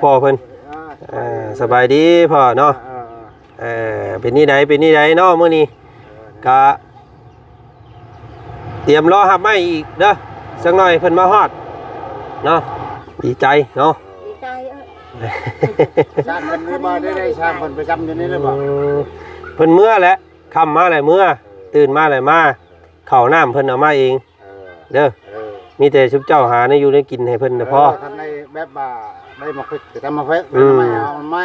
ພໍ່ເພິ່ນ ອ່າ ເອີ ສະບາຍດີພໍ່ເນາະ ເອີ ເປັນນີ້ໃດ ເປັນນີ້ໃດເນາະມື້ນີ້ ກະຕຽມລໍຮັບໄມ້ອີກເດີ ຈັກໜ່ອຍເພິ່ນມາຮອດເນາະ ດີໃຈເນາະ ດີໃຈ ເອີ ຊ່າງເພິ່ນບໍ່ໄດ້ ໄດ້ຊ່າງເພິ່ນປະຈຳຢູ່ນີ້ຫຼືບໍ່ ອືມ ເພິ່ນເມືອແຫຼະ ຄ່ຳມາແຫຼະເມືອ ຕື່ນມາແຫຼະມາ ເຂົ້ານ້ຳເພິ່ນເອົາມາເອງ ເອີ ເດີ ເອີ ມີແຕ່ຊຸມເຈົ້າຫາແນວຢູ່ແນວກິນໃຫ້ເພິ່ນນະ ເອີ ພໍ ຄັນໄດ້ແບບວ່າໄດ້ມາເພິ່ນ ອືມ ໄດ້ມາເອົາໄມ້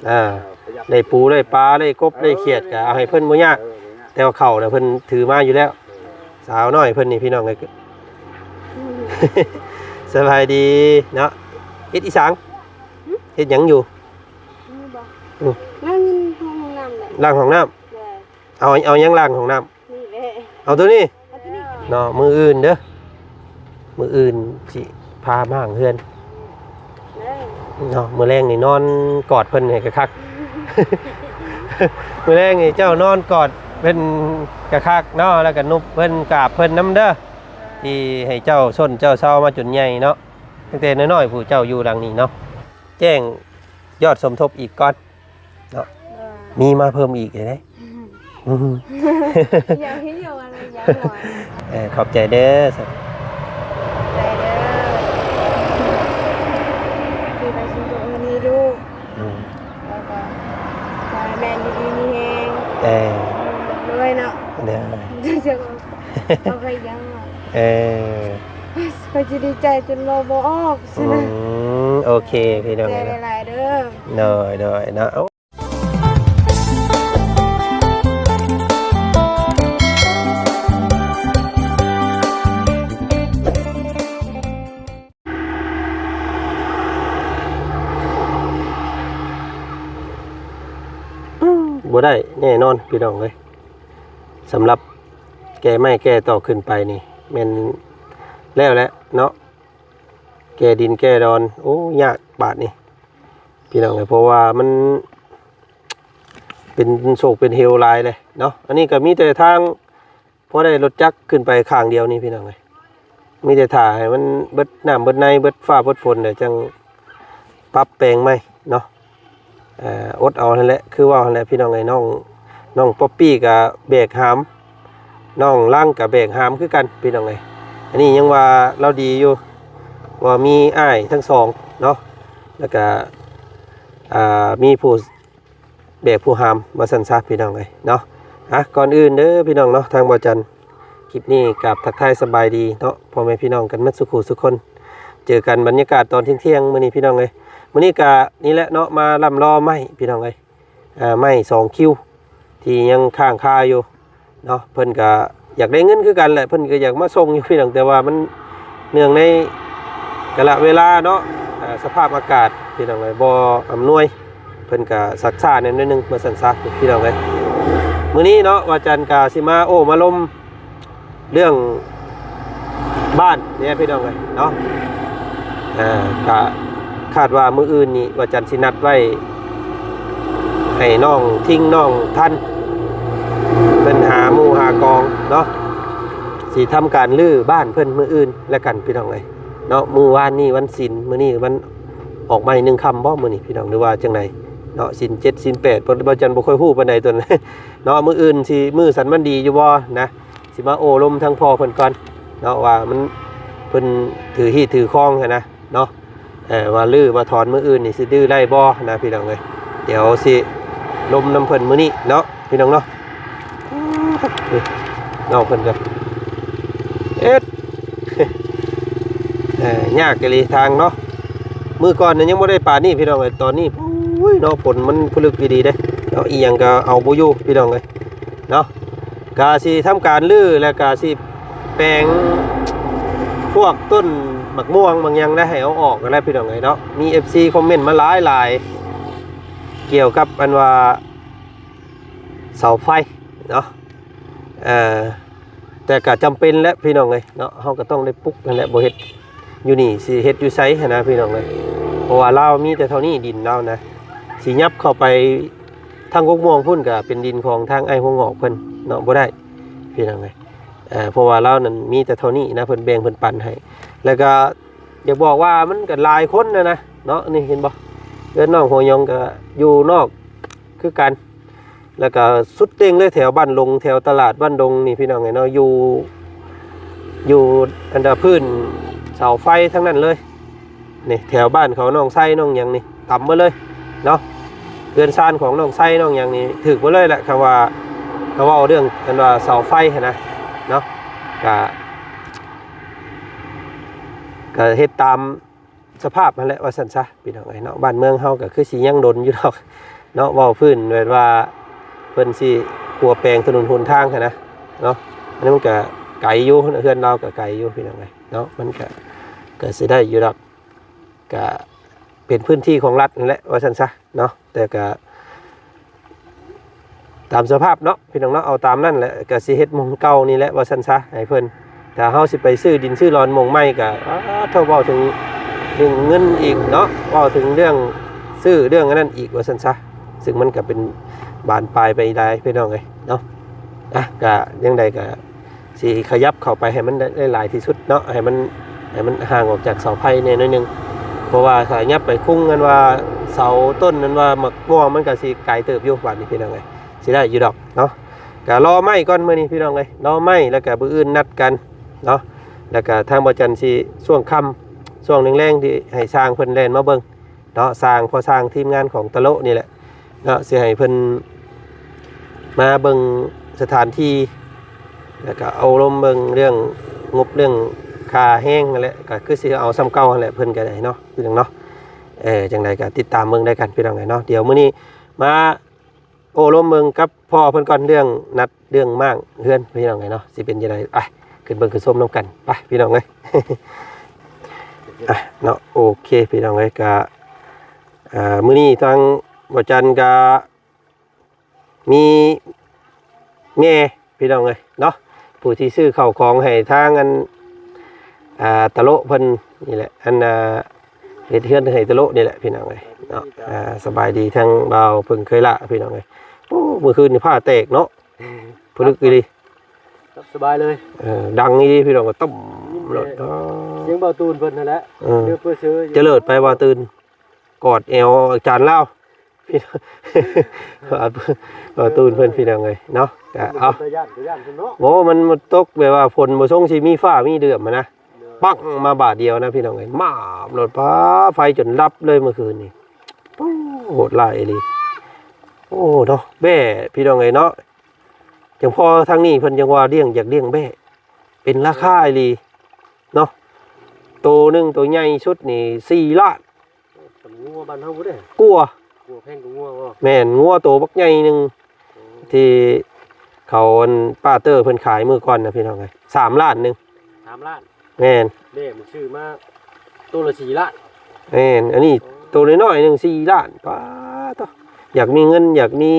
ອ່າ ເອີ ໄດ້ປູໄດ້ປາໄດ້ກົບໄດ້ຂຽດກໍເອົາໃຫ້ເພິ່ນບໍ່ຍາກ ເອີ ບໍ່ຍາກ ແຕ່ວ່າເຂົ້ານະເພິ່ນຖືມາຢູ່ແລ້ວ ເອີ ສາວນ້ອຍເພິ່ນນີ້ພີ່ນ້ອງເອີຍ ອືມ ສະບາຍດີເນາະ ເຮັດອີຫຍັງ ຫຶ ເຮັດຫຍັງຢູ່ ນີ້ບໍ່ ອືມ ລ້າງຫ້ອງນ້ຳແຫຼະ ລ້າງຫ້ອງນ້ຳ ເອີ ເອົາ ເອົາຫຍັງລ້າງຫ້ອງນ້ຳ ນີ້ແຫຼະ ເອົາໂຕນີ້ ເອົາໂຕນີ້ ເນາະ ມື້ອື່ນເດີ ມື້ອື່ນຊິພາມາລ້າງເຮືອນ ເອີ ເນາະ ມື້ແລງນີ້ນອນກອດເພິ່ນໃຫ້ຄັກໆ ມື້ແລງນີ້ເຈົ້ານອນກອດເພິ່ນຄັກໆເນາະ ແລ້ວກໍນຸບເພິ່ນກາບເພິ່ນນຳເດີ ທີ່ໃຫ້ເຈົ້າຊົນເຈົ້າເຊົາມາຈົນໃຫຍ່ເນາະ ຕັ້ງແຕ່ນ້ອຍໆ ຜູ້ເຈົ້າຢູ່ຫຼັງນີ້ເນາະ ແຈ້ງຍອດສົມທົບອີກກ່ອນ ເນາະ ເອີ ມີມາເພີ່ມອີກເດ້ ອືມ ອືມ ຢາກໃຫ້ຢູ່ອັນນີ້ຢາກຫຼາຍ ເອີ ຂອບໃຈເດີ ຂອບໃຈເດີ ທີ່ໄປຊື້ໂຕເງິນໃຫ້ລູກ ອືມ ແລ້ວກໍຂໍໃຫ້ແມ່ຢູ່ດີມີແຮງ ເອີ ອືມ ລວຍເນາະ ເດີ ເຈົ້າກໍບໍ່ຄ່ອຍຍັງ ເອີ ຂ້ອຍຊິດີໃຈຈົນເວົ້າບໍ່ອອກ ອືມ ໂອເຄ ພີ່ນ້ອງ ຂອບໃຈຫຼາຍໆເດີ ໂດຍ ໂດຍເນາະ ບໍ່ໄດ້ແນ່ນອນພີ່ນ້ອງເອີຍ ສຳລັບແກ່ໄມ້ແກ່ຕອກຂຶ້ນໄປນີ້ ແມ່ນແລ້ວແຫຼະເນາະ ແກ່ດິນແກ່ດອນ ໂອ້ ຍາກບາດນີ້ພີ່ນ້ອງເອີຍ ເພາະວ່າມັນເປັນໂສກເປັນເຫວຫຼາຍເລີຍເນາະ ອັນນີ້ກໍມີແຕ່ທາງ ພໍໄດ້ລົດຈັກຂຶ້ນໄປຂ້າງດຽວນີ້ພີ່ນ້ອງເອີຍ ມີແຕ່ຖ້າໃຫ້ມັນເບິດນ້ຳເບິດໃນ ເບິດຟ້າເບິດຝົນແລ້ວຈັ່ງປັບແປງໃໝ່ເນາະ ເອີ ອົດເອົາຫັ້ນແຫຼະ ຄືເວົ້າຫັ້ນແຫຼະພີ່ນ້ອງເອີຍ ນ້ອງ ນ້ອງປັອບປີ້ກໍແບກຫາມ ນ້ອງລັງກໍແບກຫາມຄືກັນພີ່ນ້ອງເອີຍ ອັນນີ້ຍັງວ່າລາວດີຢູ່ ວ່າມີອ້າຍທັງສອງເນາະ ແລ້ວກໍ ອ່າ ມີຜູ້ ແບກຜູ້ຫາມວ່າຊັ້ນຊະພີ່ນ້ອງເອີຍເນາະ ອ່ະ ກ່ອນອື່ນເດີພີ່ນ້ອງເນາະ ທາງບ່າວຈັນ ຄລິບນີ້ກາບທັກທາຍສະບາຍດີເນາະ ພໍ່ແມ່ພີ່ນ້ອງກັນໝົດສູ່ຄູ່ສູ່ຄົນ ເຈີກັນບັນຍາກາດຕອນທ່ຽງໆມື້ນີ້ພີ່ນ້ອງເອີຍ ມື້ນີ້ກະນີ້ແຫຼະເນາະ ມາລ່ຳລໍໄມ້ພີ່ນ້ອງເອີຍ ອ່າ ໄມ້ສອງຄິວທີ່ຍັງຄ້າງຄາຢູ່ ເນາະ ເພິ່ນກະຢາກໄດ້ເງິນຄືກັນແຫຼະ ເພິ່ນກະຢາກມາສົ່ງຢູ່ພີ່ນ້ອງ ແຕ່ວ່າມັນເນື່ອງໃນກາລະເວລາເນາະ ອ່າ ສະພາບອາກາດພີ່ນ້ອງເອີຍ ບໍ່ອຳນວຍ ເພິ່ນກະຊັກຊ້າແດ່ໜ້ອຍໜຶ່ງວ່າຊັ້ນຊະພີ່ນ້ອງເອີຍ ມື້ນີ້ເນາະ ວ່າຈັນກະຊິມາໂອ້ມາລົມເລື່ອງບ້ານນີ້ພີ່ນ້ອງເອີຍເນາະ ອ່າ ກະຄາດວ່າມື້ອື່ນນີ້ວ່າຈັນຊິນັດໄວ້ ໃຫ້ນ້ອງທິງນ້ອງທັນ ເພິ່ນຫາໝູ່ຫາກອງເນາະ ຊິທຳການຮື້ບ້ານເພິ່ນມື້ອື່ນແລ້ວກັນພີ່ນ້ອງເອີຍເນາະ ມື້ວານນີ້ວັນສິນ ມື້ນີ້ວັນອອກໃໝ່ໜຶ່ງຄ່ຳບໍ່ມື້ນີ້ພີ່ນ້ອງ ຫຼືວ່າຈັ່ງໃດເນາະ ສິນເຈັດສິນແປດ ເພິ່ນ ບ່າວຈັນບໍ່ຄ່ອຍຮູ້ປານໃດຕົວນັ້ນເນາະ ມື້ອື່ນຊິມື້ສັນວັນດີຢູ່ບໍ່ນະ ຊິມາໂອ້ລົມທາງພໍ່ເພິ່ນກ່ອນເນາະ ວ່າມັນ ເພິ່ນຖືຮີດຖືຄອງຫັ້ນນະເນາະ ເອີ ວ່າຮື້ວ່າຖອນມື້ອື່ນນີ້ຊິຮື້ໄດ້ບໍ່ນະພີ່ນ້ອງເອີຍ ດຽວຊິລົມນຳເພິ່ນມື້ນີ້ເນາະພີ່ນ້ອງເນາະ ນີ້ນ້ອງເພິ່ນກໍເຮັດ ເອີ ຍາກອີ່ຫຼີທາງເນາະ ມື້ກ່ອນນັ້ນຍັງບໍ່ໄດ້ປານນີ້ພີ່ນ້ອງເອີຍ ຕອນນີ້ ໂອ້ຍເນາະ ຝົນມັນຜະລຶກອີ່ຫຼີເດ້ເນາະ ອີ່ຫຍັງກໍເອົາບໍ່ຢູ່ພີ່ນ້ອງເອີຍ ເນາະ ກະຊິທຳການຮື້ ແລ້ວກະຊິແປງພວກຕົ້ນໝາກມ່ວງໝາກຫຍັງໄດ້ໃຫ້ເອົາອອກຫັ້ນແຫຼະພີ່ນ້ອງເອີຍເນາະ ມີເອັຟຊີຄອມເມັນມາຫຼາຍໆ ກ່ຽວກັບອັນວ່າເສົາໄຟເນາະ ເອີ ແຕ່ກະຈຳເປັນແຫຼະພີ່ນ້ອງເອີຍເນາະ ເຮົາກໍຕ້ອງໄດ້ປຸກຫັ້ນແຫຼະ ບໍ່ເຮັດຢູ່ນີ້ຊິເຮັດຢູ່ໃສຫັ້ນນະພີ່ນ້ອງເອີຍ ເພາະວ່າລາວມີແຕ່ເທົ່ານີ້ ດິນລາວນະ ຊິຫຍັບເຂົ້າໄປ ທາງກົກມ່ວງພຸ້ນກະເປັນດິນຂອງທາງອ້າຍຫົວງອກເພິ່ນເນາະ ບໍ່ໄດ້ພີ່ນ້ອງເອີຍ ເພາະວ່າລາວນັ້ນມີແຕ່ເທົ່ານີ້ນະ ເພິ່ນແບ່ງເພິ່ນປັນໃຫ້ ແລ້ວກະຢາກບອກວ່າມັນກະຫຼາຍຄົນນະນະເນາະ ນີ້ເຫັນບໍ່ ເຮືອນນ້ອງຫົວຍອງກໍຢູ່ນອກຄືກັນ ແລ້ວກໍສຸດເຕັງເລີຍ ແຖວບ້ານດົງ ແຖວຕະຫຼາດບ້ານດົງນີ້ ພີ່ນ້ອງເອີຍເນາະ ຢູ່ ຢູ່ອັນດາພື້ນເສົາໄຟທັງນັ້ນເລີຍ. ນີ້ແຖວບ້ານເຂົາ ນ້ອງໄຊນ້ອງຫຍັງນີ້ ຕຳເບິດເລີຍເນາະ. ເຮືອນຊານຂອງນ້ອງໄຊນ້ອງຫຍັງນີ້ ຖືກເບິດເລີຍແຫຼະ. ຄຳວ່າ ຄຳເວົ້າເລື່ອງອັນວ່າເສົາໄຟຫັ້ນນະເນາະ ກະ ກະເຮັດຕາມສະພາບຫັ້ນແຫຼະ ວ່າຊັ້ນຊະ ພີ່ນ້ອງເອີຍເນາະ. ບ້ານເມືອງເຮົາກະຄືຊິຍັງດົນຢູ່ດອກເນາະ ເວົ້າພື້ນແບບວ່າເພິ່ນຊິຂົວແປງຖະໜົນຫົນທາງຫັ້ນນະເນາະ. ອັນນີ້ມັນກະໄກຢູ່ ເຮືອນລາວກະໄກຢູ່ ພີ່ນ້ອງເອີຍເນາະ. ມັນກະ ກະຊິໄດ້ຢູ່ດອກ ກະເປັນພື້ນທີ່ຂອງລັດຫັ້ນແຫຼະ ວ່າຊັ້ນຊະເນາະ. ແຕ່ກະຕາມສະພາບເນາະ ພີ່ນ້ອງເນາະ ເອົາຕາມນັ້ນແຫຼະ. ກະຊິເຮັດໝ່ອງເກົ່ານີ້ແຫຼະ ວ່າຊັ້ນຊະ ໃຫ້ເພິ່ນ. ຖ້າເຮົາຊິໄປຊື້ດິນຊື້ດອນໝ່ອງໃໝ່ກະ ອ້າ ຖ້າເວົ້າເຖິງເລື່ອງເງິນອີກເນາະ ເວົ້າເຖິງເລື່ອງຊື້ເລື່ອງອັນນັ້ນອີກ ວ່າຊັ້ນຊະ. ຊຶ່ງມັນກະເປັນບານປາຍໄປຫຼາຍ ພີ່ນ້ອງເອີຍເນາະ. ອ່ະ ກະຈັ່ງໃດກະ ຊິຂະຫຍັບເຂົ້າໄປໃຫ້ມັນໄດ້ ໄດ້ຫຼາຍທີ່ສຸດເນາະ ໃຫ້ມັນ ໃຫ້ມັນຫ່າງອອກຈາກເສົາໄຟແດ່ໜ້ອຍໜຶ່ງ. ເພາະວ່າຖ້າຫຍັບໄປຄຸງກັນວ່າເສົາຕົ້ນນັ້ນວ່າໝາກມ່ວງ ມັນກໍຊິໄກເຕີບຢູ່ ບາດນີ້ ພີ່ນ້ອງເອີຍ ຊິໄດ້ຢູ່ດອກເນາະ. ກໍລໍໄມ້ກ່ອນມື້ນີ້ ພີ່ນ້ອງເອີຍ ລໍໄມ້ ແລ້ວກໍມື້ອື່ນນັດກັນເນາະ. ແລ້ວກໍທາງບໍ່ຈັນຊິຊ່ວງຄ່ຳ ຊ່ວງແລງໆ ທີ່ໃຫ້ຊ່າງເພິ່ນແລ່ນມາເບິ່ງ ເນາະ ຊ່າງ ພໍ່ຊ່າງທີມງານຂອງຕະໂລະນີ້ແຫຼະເນາະ ຊິໃຫ້ເພິ່ນມາເບິ່ງສະຖານທີ່ ແລ້ວກະໂອ້ລົມເບິ່ງເລື່ອງງົບເລື່ອງຄ່າແຮງຫັ້ນແຫຼະ ກະຄືຊິເອົາສ່ຳເກົ່າຫັ້ນແຫຼະ ເພິ່ນກະໄດ້ເນາະ ພີ່ນ້ອງເນາະ. ເອີ ຈັ່ງໃດກະຕິດຕາມເບິ່ງນຳກັນ ພີ່ນ້ອງເອີຍເນາະ. ດຽວມື້ນີ້ມາ ໂອ້ລົມເບິ່ງກັບພໍ່ເພິ່ນກ່ອນ ເລື່ອງນັດເລື່ອງມ້າງເຮືອນ ພີ່ນ້ອງເອີຍເນາະ ຊິເປັນຈັ່ງໃດ ໄປຂຶ້ນເບິ່ງຂຶ້ນຊົມນຳກັນ ໄປ ພີ່ນ້ອງເອີຍ. ອ່ະເນາະ ໂອເຄ ພີ່ນ້ອງເອີຍ ກະ ອ່າ ມື້ນີ້ທາງບໍ່ຈັນກະມີແມ່ ພີ່ນ້ອງເອີຍເນາະ ຜູ້ທີ່ຊື້ເຂົ້າຂອງໃຫ້ທາງອັນ ອ່າ ຕະໂລະເພິ່ນນີ້ແຫຼະ ອັນ ອ່າ ເຮັດເຮືອນໃຫ້ຕະໂລະນີ້ແຫຼະ ພີ່ນ້ອງເອີຍເນາະ. ອ່າ ສະບາຍດີທາງບ່າວເພິ່ງເຄີຍລະ ພີ່ນ້ອງເອີຍ. ໂອ້ ມື້ຄືນນີ້ຟ້າແຕກເນາະ ອືມ ຜະລຶກອີ່ຫຼີ ຫຼັບສະບາຍເລີຍ. ເອີ ດັງອີ່ຫຼີ ພີ່ນ້ອງ ກໍຕຸ້ມ ຍິນແຕ່ໂລດ ສຽງບ່າວຕູນເພິ່ນຫັ້ນແຫຼະ ເອີ ເດີເປີເຊີຢູ່ ຈະເລີດໄປບ່າວຕູນ ກອດແອວອາຈານລາວ ພີ່ນ້ອງ ບ່າວຕູນເພິ່ນ ພີ່ນ້ອງເອີຍເນາະ. ກໍເອົາ ເປັນຕາຢ້ານ ຕາຢ້ານເພິ່ນເນາະ ໂອ້ ມັນ ມັນຕົກແບບວ່າຝົນບໍ່ຊົງຊິມີຟ້າມີເດືອມຫັ້ນນະ ປັ້ງມາບາດດຽວນະ ພີ່ນ້ອງເອີຍ ມາບໂລດ ປ້າ ໄຟຈົນດັບເລີຍມື້ຄືນນີ້. ໂອ້ ໂຫດຮ້າຍອີ່ຫຼີ ໂອ້ ເນາະ ແບ້ ພີ່ນ້ອງເອີຍເນາະ. ຈັ່ງພໍທາງນີ້ເພິ່ນຈັ່ງວ່າລ້ຽງ ຢາກລ້ຽງແບ້ ເປັນລາຄາອີ່ຫຼີເນາະ. ໂຕໜຶ່ງ ໂຕໃຫຍ່ສຸດນີ້ສີ່ລ້ານ ໂອ້ ເປັນງົວບ້ານເຮົາພຸ້ນເດ້ ກວ່າ ກວ່າແພງກວ່າງົວບໍ່? ແມ່ນ ງົວໂຕບັກໃຫຍ່ໜຶ່ງ ໂອ້ ທີ່ເຂົາ ອັນ ປ້າເຕີເພິ່ນຂາຍມື້ກ່ອນນະ ພີ່ນ້ອງເອີຍ ສາມລ້ານໜຶ່ງ ສາມລ້ານ ແມ່ນ ແມ່ມັນຊື້ມາໂຕລະສີ່ລ້ານ ແມ່ນ. ອັນນີ້ ໂອ້ ໂຕນ້ອຍໆໜຶ່ງສີ່ລ້ານ ປ້າໂທ້ ຢາກມີເງິນ ຢາກມີ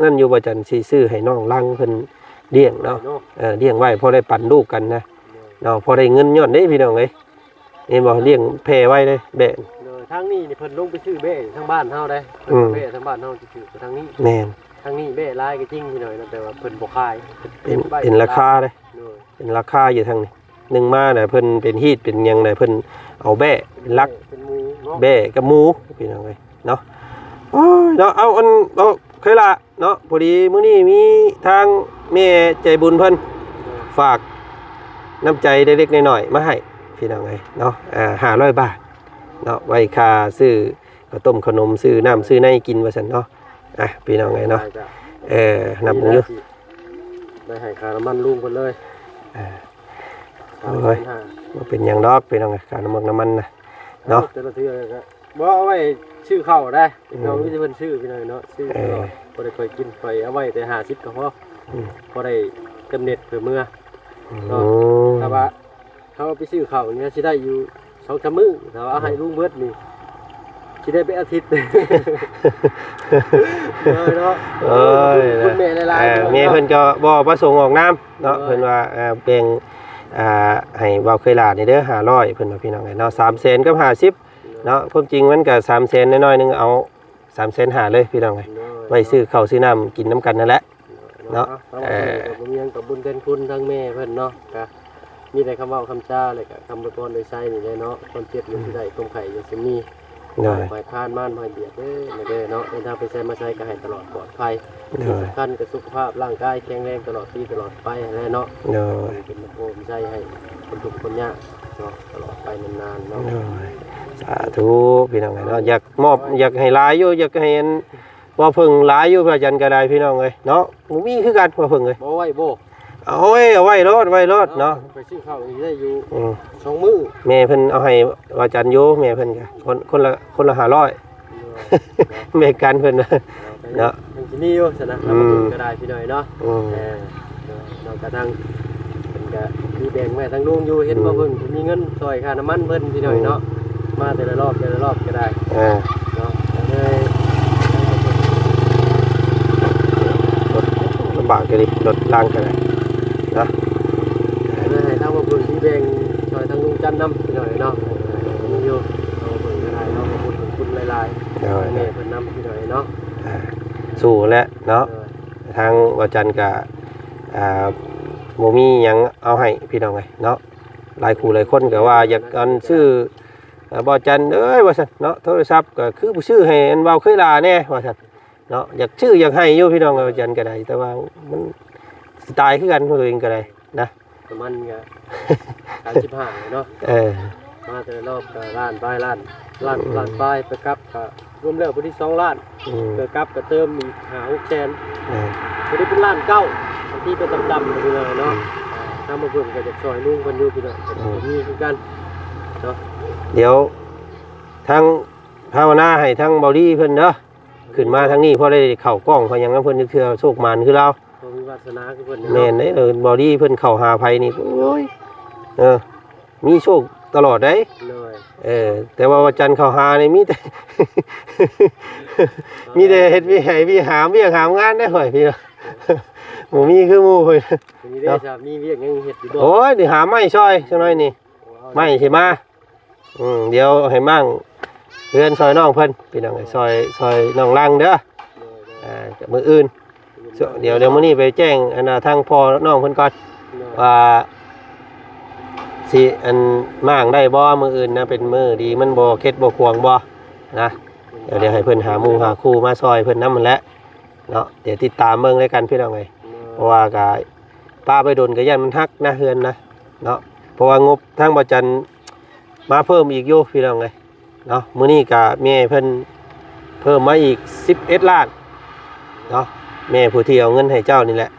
ນັ້ນຢູ່ ບໍ່ຈັນຊິຊື້ໃຫ້ນ້ອງລັງເພິ່ນລ້ຽງເນາະ ເນາະ ເອີ ລ້ຽງໄວ້ພໍໄດ້ປັນລູກກັນນະ ໂດຍ ເນາະ ພໍໄດ້ເງິນຍ້ອນເດ້ ພີ່ນ້ອງເອີຍ ເຫັນບໍ່ ລ້ຽງແຜ່ໄວ້ເດ້ແບ້. ໂດຍ ທາງນີ້ນີ້ເພິ່ນລົງໄປຊື້ແບ້ທາງບ້ານເຮົາໄດ໋ ອືມ ແບ້ທາງບ້ານເຮົາຊິຖືກກວ່າທາງນີ້ ແມ່ນ ທາງນີ້ແບ້ຫຼາຍກໍຈິງ ພີ່ນ້ອງເນາະ ແຕ່ວ່າເພິ່ນບໍ່ຂາຍ ເພິ່ນເກັບໄວ້ ເປັນລາຄາເດ້ ໂດຍ ເປັນລາຄາຢູ່ທາງນີ້. ໜຶ່ງມາແລ້ວເພິ່ນເປັນຮີດເປັນຫຍັງແລ້ວເພິ່ນເອົາແບ້ເປັນຫຼັກ ເປັນໝູເນາະ ແບ້ກັບໝູ ພີ່ນ້ອງເອີຍເນາະ. ໂອ້ຍເນາະ ເອົາ ອັນ ເອົາ ເຄີຍລະເນາະ ພໍດີມື້ນີ້ມີທາງແມ່ໃຈບຸນເພິ່ນ ໂດຍ ຝາກນ້ຳໃຈເລັກໆນ້ອຍໆມາໃຫ້ ພີ່ນ້ອງເອີຍເນາະ ອ່າ ຫ້າຮ້ອຍບາດເນາະ ໄວ້ຄ່າຊື້ ເຂົ້າຕົ້ມຂະໜົມ ຊື້ນ້ຳຊື້ໃນກິນວ່າຊັ້ນເນາະ. ອ່ະ ພີ່ນ້ອງເອີຍເນາະ ໄດ້ຈ້ະ ເອີ ນັບເບິ່ງຢູ່ ໄດ້ໃຫ້ຄ່ານ້ຳມັນລຸງເພິ່ນເລີຍ ເອີ ໂອ້ຍ ສາມແສນຫ້າ ບໍ່ເປັນຫຍັງດອກ ພີ່ນ້ອງເອີຍ ຄ່ານ້ຳມັນ ນ້ຳມັນນະເນາະ ເອີ ແຕ່ລະເທື່ອກໍບໍ່ເອົາໄວ້ຊື້ເຂົ້າໄດ໋ ອືມ ນ້ອງມີແຕ່ເພິ່ນຊື້ ພີ່ນ້ອງເນາະ ຊື້ ເອີ ຕະຫຼອດ ບໍ່ໄດ້ຄ່ອຍກິນ ຂ້ອຍເອົາໄວ້ແຕ່ຫ້າສິບກໍພໍ ອືມ ພໍໄດ້ກຳເໜັດເພື່ອເມືອ ອືມ ເນາະ ຖ້າວ່າ ເຮົາໄປຊື້ເຂົ້ານີ້ຊິໄດ້ຢູ່ສອງສາມມື້ ຖ້າວ່າເອົາໃຫ້ ອືມ ລຸງເບິດນີ້ຊິໄດ້ໄປອາທິດ ເອີ ເນາະ ໂອ້ຍ ຂອບຄຸນແມ່ຫຼາຍໆ ເອີ ເນາະ ແມ່ເພິ່ນກໍບໍ່ປະສົງອອກນາມເນາະ ໂດຍ ເພິ່ນວ່າ ເອີ ແບ່ງ ອ່າ ໃຫ້ບ່າວເຄີຍຫຼານນີ້ເດີ ຫ້າຮ້ອຍ ເພິ່ນວ່າ ພີ່ນ້ອງເອີຍເນາະ ສາມແສນກັບຫ້າສິບ ໂດຍ ເນາະ ຄວາມຈິງມັນກໍສາມແສນນ້ອຍໆໜຶ່ງ ເອົາ ສາມແສນຫ້າ ເລີຍ ພີ່ນ້ອງເອີຍ ໂດຍ ໄວ້ຊື້ເຂົ້າຊື້ນ້ຳກິນນຳກັນນັ້ນແຫຼະ ເນາະ ເນາະ ເອີ ກໍບໍ່ມີຫຍັງ ກໍບຸນແທນຄຸນທາງແມ່ເພິ່ນເນາະ ກໍມີແຕ່ຄຳເວົ້າຄຳຈາ ແລ້ວກໍຄຳອວຍພອນໂດຍໃສນີ້ແຫຼະເນາະ ຄວາມເຈັບຢ່າຊິໄດ້ ຄວາມໄຂ້ຢ່າຊິມີ ໂດຍ ໃຫ້ຜ່ານມານໃຫ້ບຽດເດີ ແມ່ເດີເນາະ ເດີນທາງໄປໃສມາໃສກໍໃຫ້ຕະຫຼອດປອດໄພ ໂດຍ ທີ່ສຳຄັນກໍສຸຂະພາບຮ່າງກາຍແຂງແຮງຕະຫຼອດປີຕະຫຼອດໄປຫັ້ນແຫຼະເນາະ ໂດຍ ເປັນໂພມໄຊໃຫ້ຄົນທຸກຄົນຍາກເນາະ ຕະຫຼອດໄປນານໆເນາະ ໂດຍ ສາທຸ ພີ່ນ້ອງເອີຍເນາະ ຢາກມອບ ຢາກໃຫ້ຫຼາຍຢູ່ ຢາກໃຫ້ອັນ ບໍ່ເພິ່ງຫຼາຍຢູ່ ພະອາຈານກໍໄດ້ ພີ່ນ້ອງເອີຍເນາະ ບໍ່ມີຄືກັນ ບໍ່ເພິ່ງເອີຍ ບໍ່ໄວ້ບໍ່ ເອົາໄວ້ ເອົາໄວ້ໂລດ ໄວ້ໂລດເນາະ ເອົາໄປຊື້ເຂົ້ານີ້ໄດ້ຢູ່ ອືມ ສອງມື້ ແມ່ເພິ່ນເອົາໃຫ້ພະອາຈານຢູ່ ແມ່ເພິ່ນກໍຄົນ ຄົນລະ ຄົນລະຫ້າຮ້ອຍ ໂດຍ ແບ່ງກັນເພິ່ນ ເນາະ ມັນຊິມີຢູ່ຊັ້ນນະ ອືມ ເຮົາກໍໄດ້ພີ່ນ້ອງເນາະ ອືມ ເອີ ເນາະ ກະທັງເພິ່ນກະມີແບ່ງໄວ້ທາງລຸງຢູ່ ເຫັນບໍ່ ອືມ ເພິ່ນມີເງິນຊ່ອຍຄ່ານ້ຳມັນເພິ່ນພີ່ນ້ອງເນາະ ອືມ ມາແຕ່ລະລອບ ແຕ່ລະລອບກໍໄດ້ ເອີ ເນາະ ກໍເລີຍລົດລຳບາກຢູ່ເດ ລົດລາງກໍໄດ້ເນາະ ກໍເລີຍໃຫ້ທາງພໍ່ເພິ່ນທີ່ແບ່ງຊ່ອຍທາງລຸງຈັນນຳພີ່ນ້ອງເນາະ ມີຢູ່ ທາງພໍ່ເພິ່ນກໍໄດ້ເນາະ ຂອບຄຸນ ຂອບຄຸນຫຼາຍໆ ໂດຍ ແມ່ເພິ່ນນຳພີ່ນ້ອງເນາະ ອ່າ ສູ້ແຫຼະເນາະ ໂດຍ ທາງບ່າວຈັນກະ ອ່າ ບໍ່ມີຫຍັງເອົາໃຫ້ພີ່ນ້ອງເອີຍເນາະ ຫຼາຍຄູ່ຫຼາຍຄົນກໍວ່າຢາກອັນຊື້ ເອີ ບ່າວຈັນເອີຍ ວ່າຊັ້ນເນາະ ໂທລະສັບກໍຄືບໍ່ຊື້ໃຫ້ອັນບ່າວເຄີຍຫຼ້າແດ່ ວ່າຊັ້ນເນາະ ຢາກຊື້ຢາກໃຫ້ຢູ່ພີ່ນ້ອງ ບ່າວຈັນກໍໄດ້ ແຕ່ວ່າມັນສະຕາຍຄືກັນ ຕົວເອງກໍໄດ້ນະ ປະມານກໍສາມສິບຫ້າເນາະ ເອີ ມາແຕ່ລະລອບກໍລ້ານປາຍ ລ້ານ ລ້ານ ອືມ ລ້ານປາຍ ໄປກັບກໍລວມແລ້ວພໍດີສອງລ້ານ ອືມ ໄປກັບກໍເຕີມອີກຫ້າຫົກແສນ ແມ່ນ ພໍດີເປັນລ້ານເກົ້າ ບາງທີກໍຕ່ຳໆຢູ່ເລີຍເນາະ ອືມ ອ່າ ທາງມາເບິ່ງກໍຢາກຊ່ອຍລຸງເພິ່ນຢູ່ພີ່ນ້ອງ ກໍ ອືມ ມີຄືກັນເນາະ ດຽວທາງພາວະນາໃຫ້ທາງເບົາລີເພິ່ນເດີ ຂຶ້ນມາທາງນີ້ ພໍໄດ້ເຂົ້າກ້ອງເຂົ້າຫຍັງນຳເພິ່ນຈັກເທື່ອ ໂຊກໝານຄືລາວ ບໍ່ມີວາສະໜາຄືເພິ່ນເນາະ ແມ່ນເດ້ ເອີ ເບົາລີເພິ່ນເຂົ້າຫາໃຜນີ້ ໂອ້ຍ ເອີ ມີໂຊກຕະຫຼອດເດ້ ໂດຍ ເອີ ແຕ່ວ່າວັນຈັນເຂົ້າຫານີ້ມີແຕ່ ມີແຕ່ເຮັດວຽກໃຫ້ວຽກຫາມວຽກຫາມງານເດ້ຂ້ອຍ ພີ່ນ້ອງ ບໍ່ມີຄືໝູ່ຂ້ອຍ ມີເດ້ ເນາະ ມີວຽກຫຍັງເຮັດຢູ່ບໍ່ ໂອ້ຍ ນີ້ຫາໄມ້ຊ່ອຍຈັກໜ້ອຍນີ້ ໂອ້ ເອົາ ໄມ້ຊິມາ ອືມ ດຽວໃຫ້ມ້າງເຮືອນຊ່ອຍນ້ອງເພິ່ນ ພີ່ນ້ອງເອີຍ ໂດຍ ຊ່ອຍ ຊ່ອຍນ້ອງລັງເດີ ໂດຍ ໂດຍ ອ່າ ມື້ອື່ນ ມື້ອື່ນ ດຽວ ດຽວມື້ນີ້ໄປແຈ້ງອັນນ່າທາງພໍ່ນ້ອງເພິ່ນກ່ອນ ໂດຍ ວ່າຊິອັນມ້າງໄດ້ບໍ່ ມື້ອື່ນນະ ເປັນມື້ດີ ມັນບໍ່ເຄັດບໍ່ຂວາງບໍ່ນະ ດຽວ ດຽວໃຫ້ເພິ່ນຫາໝູ່ຫາຄູ່ມາຊ່ອຍເພິ່ນນຳຫັ້ນແຫຼະເນາະ ດຽວຕິດຕາມເບິ່ງແລ້ວກັນ ພີ່ນ້ອງເອີຍ ໂດຍ ເພາະວ່າກະປະໄວ້ດົນກະຢ້ານມັນຫັກນະ ເຮືອນນະເນາະ ເພາະວ່າງົບທາງບ່າວຈັນ ມາເພີ່ມອີກຢູ່ພີ່ນ້ອງເອີຍເນາະ ມື້ນີ້ກະແມ່ເພິ່ນເພີ່ມມາອີກສິບເອັດລ້ານເນາະ ແມ່ຜູ້ທີ່ເອົາເງິນໃຫ້ເຈົ້ານີ້ແຫຼະ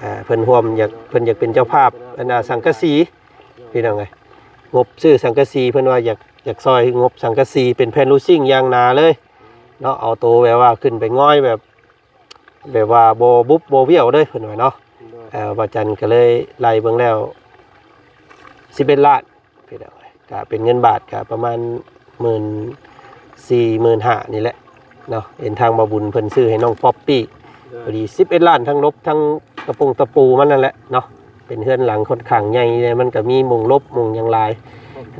ອ່າ ເພິ່ນຮ່ວມຢາກ ເພິ່ນຢາກເປັນເຈົ້າພາບອັນນ່າສັງກະສີພີ່ນ້ອງເອີຍ ງົບຊື້ສັງກະສີ ເພິ່ນວ່າຢາກ ຢາກຊ່ອຍງົບສັງກະສີ ເປັນແຜ່ນລູຊິງຢ່າງໜາເລີຍເນາະ ເອົາໂຕແບບວ່າຂຶ້ນໄປງອຍແບບ ແບບວ່າບໍ່ບຸບບໍ່ຫວ້ຽວເລີຍເພິ່ນວ່າເນາະ ໂດຍ ເອີ ບ່າວຈັນກໍເລີຍໄລ່ເບິ່ງແລ້ວສິບເອັດລ້ານ ພີ່ນ້ອງເອີຍ ກະເປັນເງິນບາດກະປະມານໝື່ນສີ່ ໝື່ນຫ້ານີ້ແຫຼະເນາະ ເຫັນທາງບ່າວບຸນເພິ່ນຊື້ໃຫ້ນ້ອງປັອບປີ້ ໂດຍ ພໍດີສິບເອັດລ້ານ ທັງລົບທັງຕະປົງຕະປູມັນນັ້ນແຫຼະເນາະ ເປັນເຮືອນຫຼັງຂ້ອນຂ້າງໃຫຍ່ ມັນກະມີໝ່ອງລົບໝ່ອງຫຍັງຫຼາຍ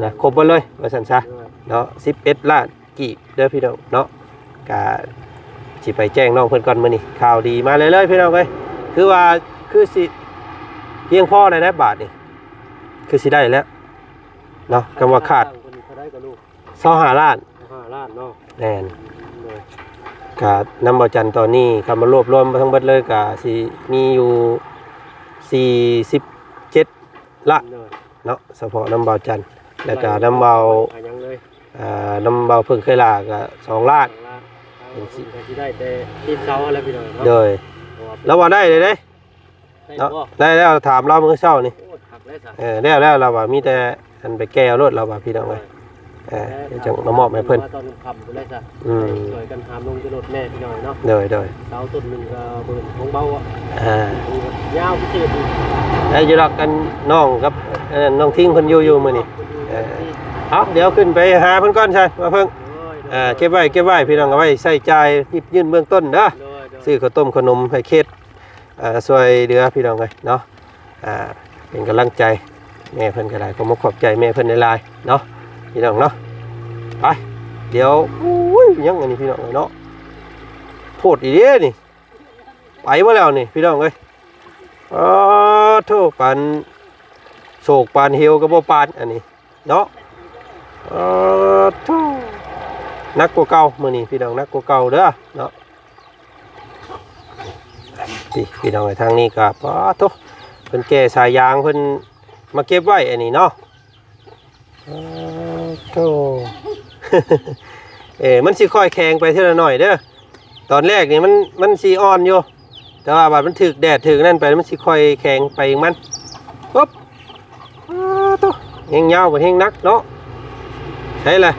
ນະ ຄົບເບິດເລີຍວ່າຊັ້ນຊະ ໂດຍ ເນາະ ສິບເອັດລ້ານ ກີບເດີພີ່ນ້ອງເນາະ ກະຊິໄປແຈ້ງນ້ອງເພິ່ນກ່ອນມື້ນີ້ ຂ່າວດີມາເລື້ອຍໆ ພີ່ນ້ອງເອີຍ ຄືວ່າຄືຊິພຽງພໍແລ້ວນະບາດນີ້ ຄືຊິໄດ້ແລ້ວເນາະ ຄຳວ່າຂາດ ເທົ່າໃດກໍລູກ ຊາວຫ້າລ້ານ ຊາວຫ້າລ້ານເນາະ ແມ່ນ ໂດຍ ກະນຳບ່າວຈັນຕອນນີ້ ຄຳວ່າລວບລວມທັງເບິດເລີຍ ກະຊິມີຢູ່ສີ່ສິບເຈັດລ້ານ ໂດຍ ເນາະ ສະເພາະນຳບ່າວຈັນ ແລ້ວກະນຳບ່າວ ອ່າ ນຳບ່າວເພິ່ງເຄີຍຫຼ້າກໍສອງລ້ານ ສອງລ້ານ ເປັນສີ່ ກໍຊິໄດ້ແຕ່ຕີນເສົາຫັ້ນແຫຼະພີ່ນ້ອງເນາະ ໂດຍ ເພາະວ່າ ລາວວ່າໄດ້ເລີຍເດ້ ໄດ້ ເນາະ ບໍ່ ໄດ້ແລ້ວ ຖາມລາວມື້ເຊົ້ານີ້ ໂອ້ ຄັກແລ້ວຊະ ເອີ ແລ້ວ ແລ້ວ ລາວວ່າມີແຕ່ອັນໄປແກ່ເອົາໂລດ ລາວວ່າພີ່ນ້ອງເອີຍ ໂດຍ ເອີ ແລ້ວຈັ່ງມາມອບໃຫ້ເພິ່ນ ມາຕອນຄ່ຳພຸ້ນແຫຼະຊະ ອືມ ຊ່ວຍກັນຫາມຸງຈະລົດແນ່ພີ່ນ້ອງເນາະ ໂດຍ ໂດຍ ເສົາຕົ້ນໜຶ່ງກໍເບີນຂອງເບົາ ອ່າ ຍາວພິເສດອີກ ໄດ້ຢູ່ດອກ ກັນນ້ອງກັບ ອັນນັ້ນ ນ້ອງທິງເພິ່ນຢູ່ ຢູ່ມື້ນີ້ ເອີ ເອົາ ດຽວຂຶ້ນໄປຫາເພິ່ນກ່ອນຊະ ມາເພິ່ງ ໂດຍ ໂດຍ ເອີ ເກັບໄວ້ ເກັບໄວ້ ພີ່ນ້ອງ ເອົາໄວ້ໃຊ້ຈ່າຍຫຍິບຍື່ນເບື້ອງຕົ້ນເດີ ໂດຍ ໂດຍ ຊື້ເຂົ້າຕົ້ມເຂົ້າໜົມໃຫ້ເຂດ ເອີ ຊ່ວຍເຫຼືອພີ່ນ້ອງເອີຍເນາະ ອ່າ ເປັນກຳລັງໃຈແມ່ເພິ່ນກໍໄດ້ ຂໍຂອບໃຈແມ່ເພິ່ນຫຼາຍໆເນາະ ພີ່ນ້ອງເນາະ ໄປ ດຽວ ໂອ້ຍ ຫຍັງອັນນີ້ພີ່ນ້ອງເອີຍເນາະ ໂພດອີ່ເດ້ນີ້ ໄປບໍ່ແລ້ວນີ້ພີ່ນ້ອງເອີຍ ອໍ ໂທ້ ປານໂສກປານເຫວກໍບໍ່ປານອັນນີ້ ເນາະ ເອີ ໂທ້ ໜັກກວ່າເກົ່າ ມື້ນີ້ພີ່ນ້ອງ ໜັກກວ່າເກົ່າເດີເນາະ. ນີ້ພີ່ນ້ອງເອີຍ ທາງນີ້ກໍ ປາໂທ້ ເພິ່ນແກ່ສາຍຢາງ ເພິ່ນມາເກັບໄວ້ອັນນີ້ເນາະ. ປາໂທ້ ເອີ ມັນຊິຄ່ອຍແຂງໄປເທື່ອລະໜ້ອຍເດີ. ຕອນແລກນີ້ມັນ ມັນຊິອ່ອນຢູ່ ແຕ່ວ່າບາດມັນຖືກແດດຖືກນັ້ນໄປ ມັນຊິຄ່ອຍແຂງໄປເອງມັນ. ປຶບ ປາໂທ້ ແຮງຍາວກວ່າແຮງໜັກເນາະ. ໃຊ່ລະ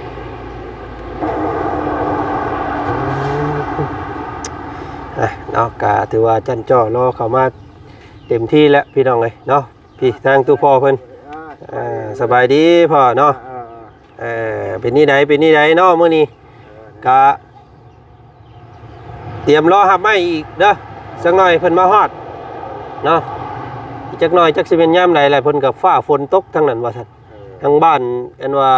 ອ່ະເນາະ ກະຖືວ່າຈັນຈໍ້ລໍເຂົ້າມາເຕັມທີ່ແລ້ວພີ່ນ້ອງເອີຍເນາະ. ພີ່ ທາງຕູ້ພໍ່ເພິ່ນ ອ່າ ອ່າ ສະບາຍດີພໍ່ເນາະ. ອ່າ ເອີ ເປັນນີ້ໃດ ເປັນນີ້ໃດເນາະ ມື້ນີ້ກະຕຽມລໍຮັບໄມ້ອີກເດີ. ຈັກໜ້ອຍເພິ່ນມາຮອດເນາະ ອີກຈັກໜ້ອຍ ຈັກຊິແມ່ນຍາມໃດແຫຼະ ເພິ່ນກໍຟ້າຝົນຕົກທາງນັ້ນວ່າຊັ້ນ. ເອີ ທາງບ້ານອັນວ່າ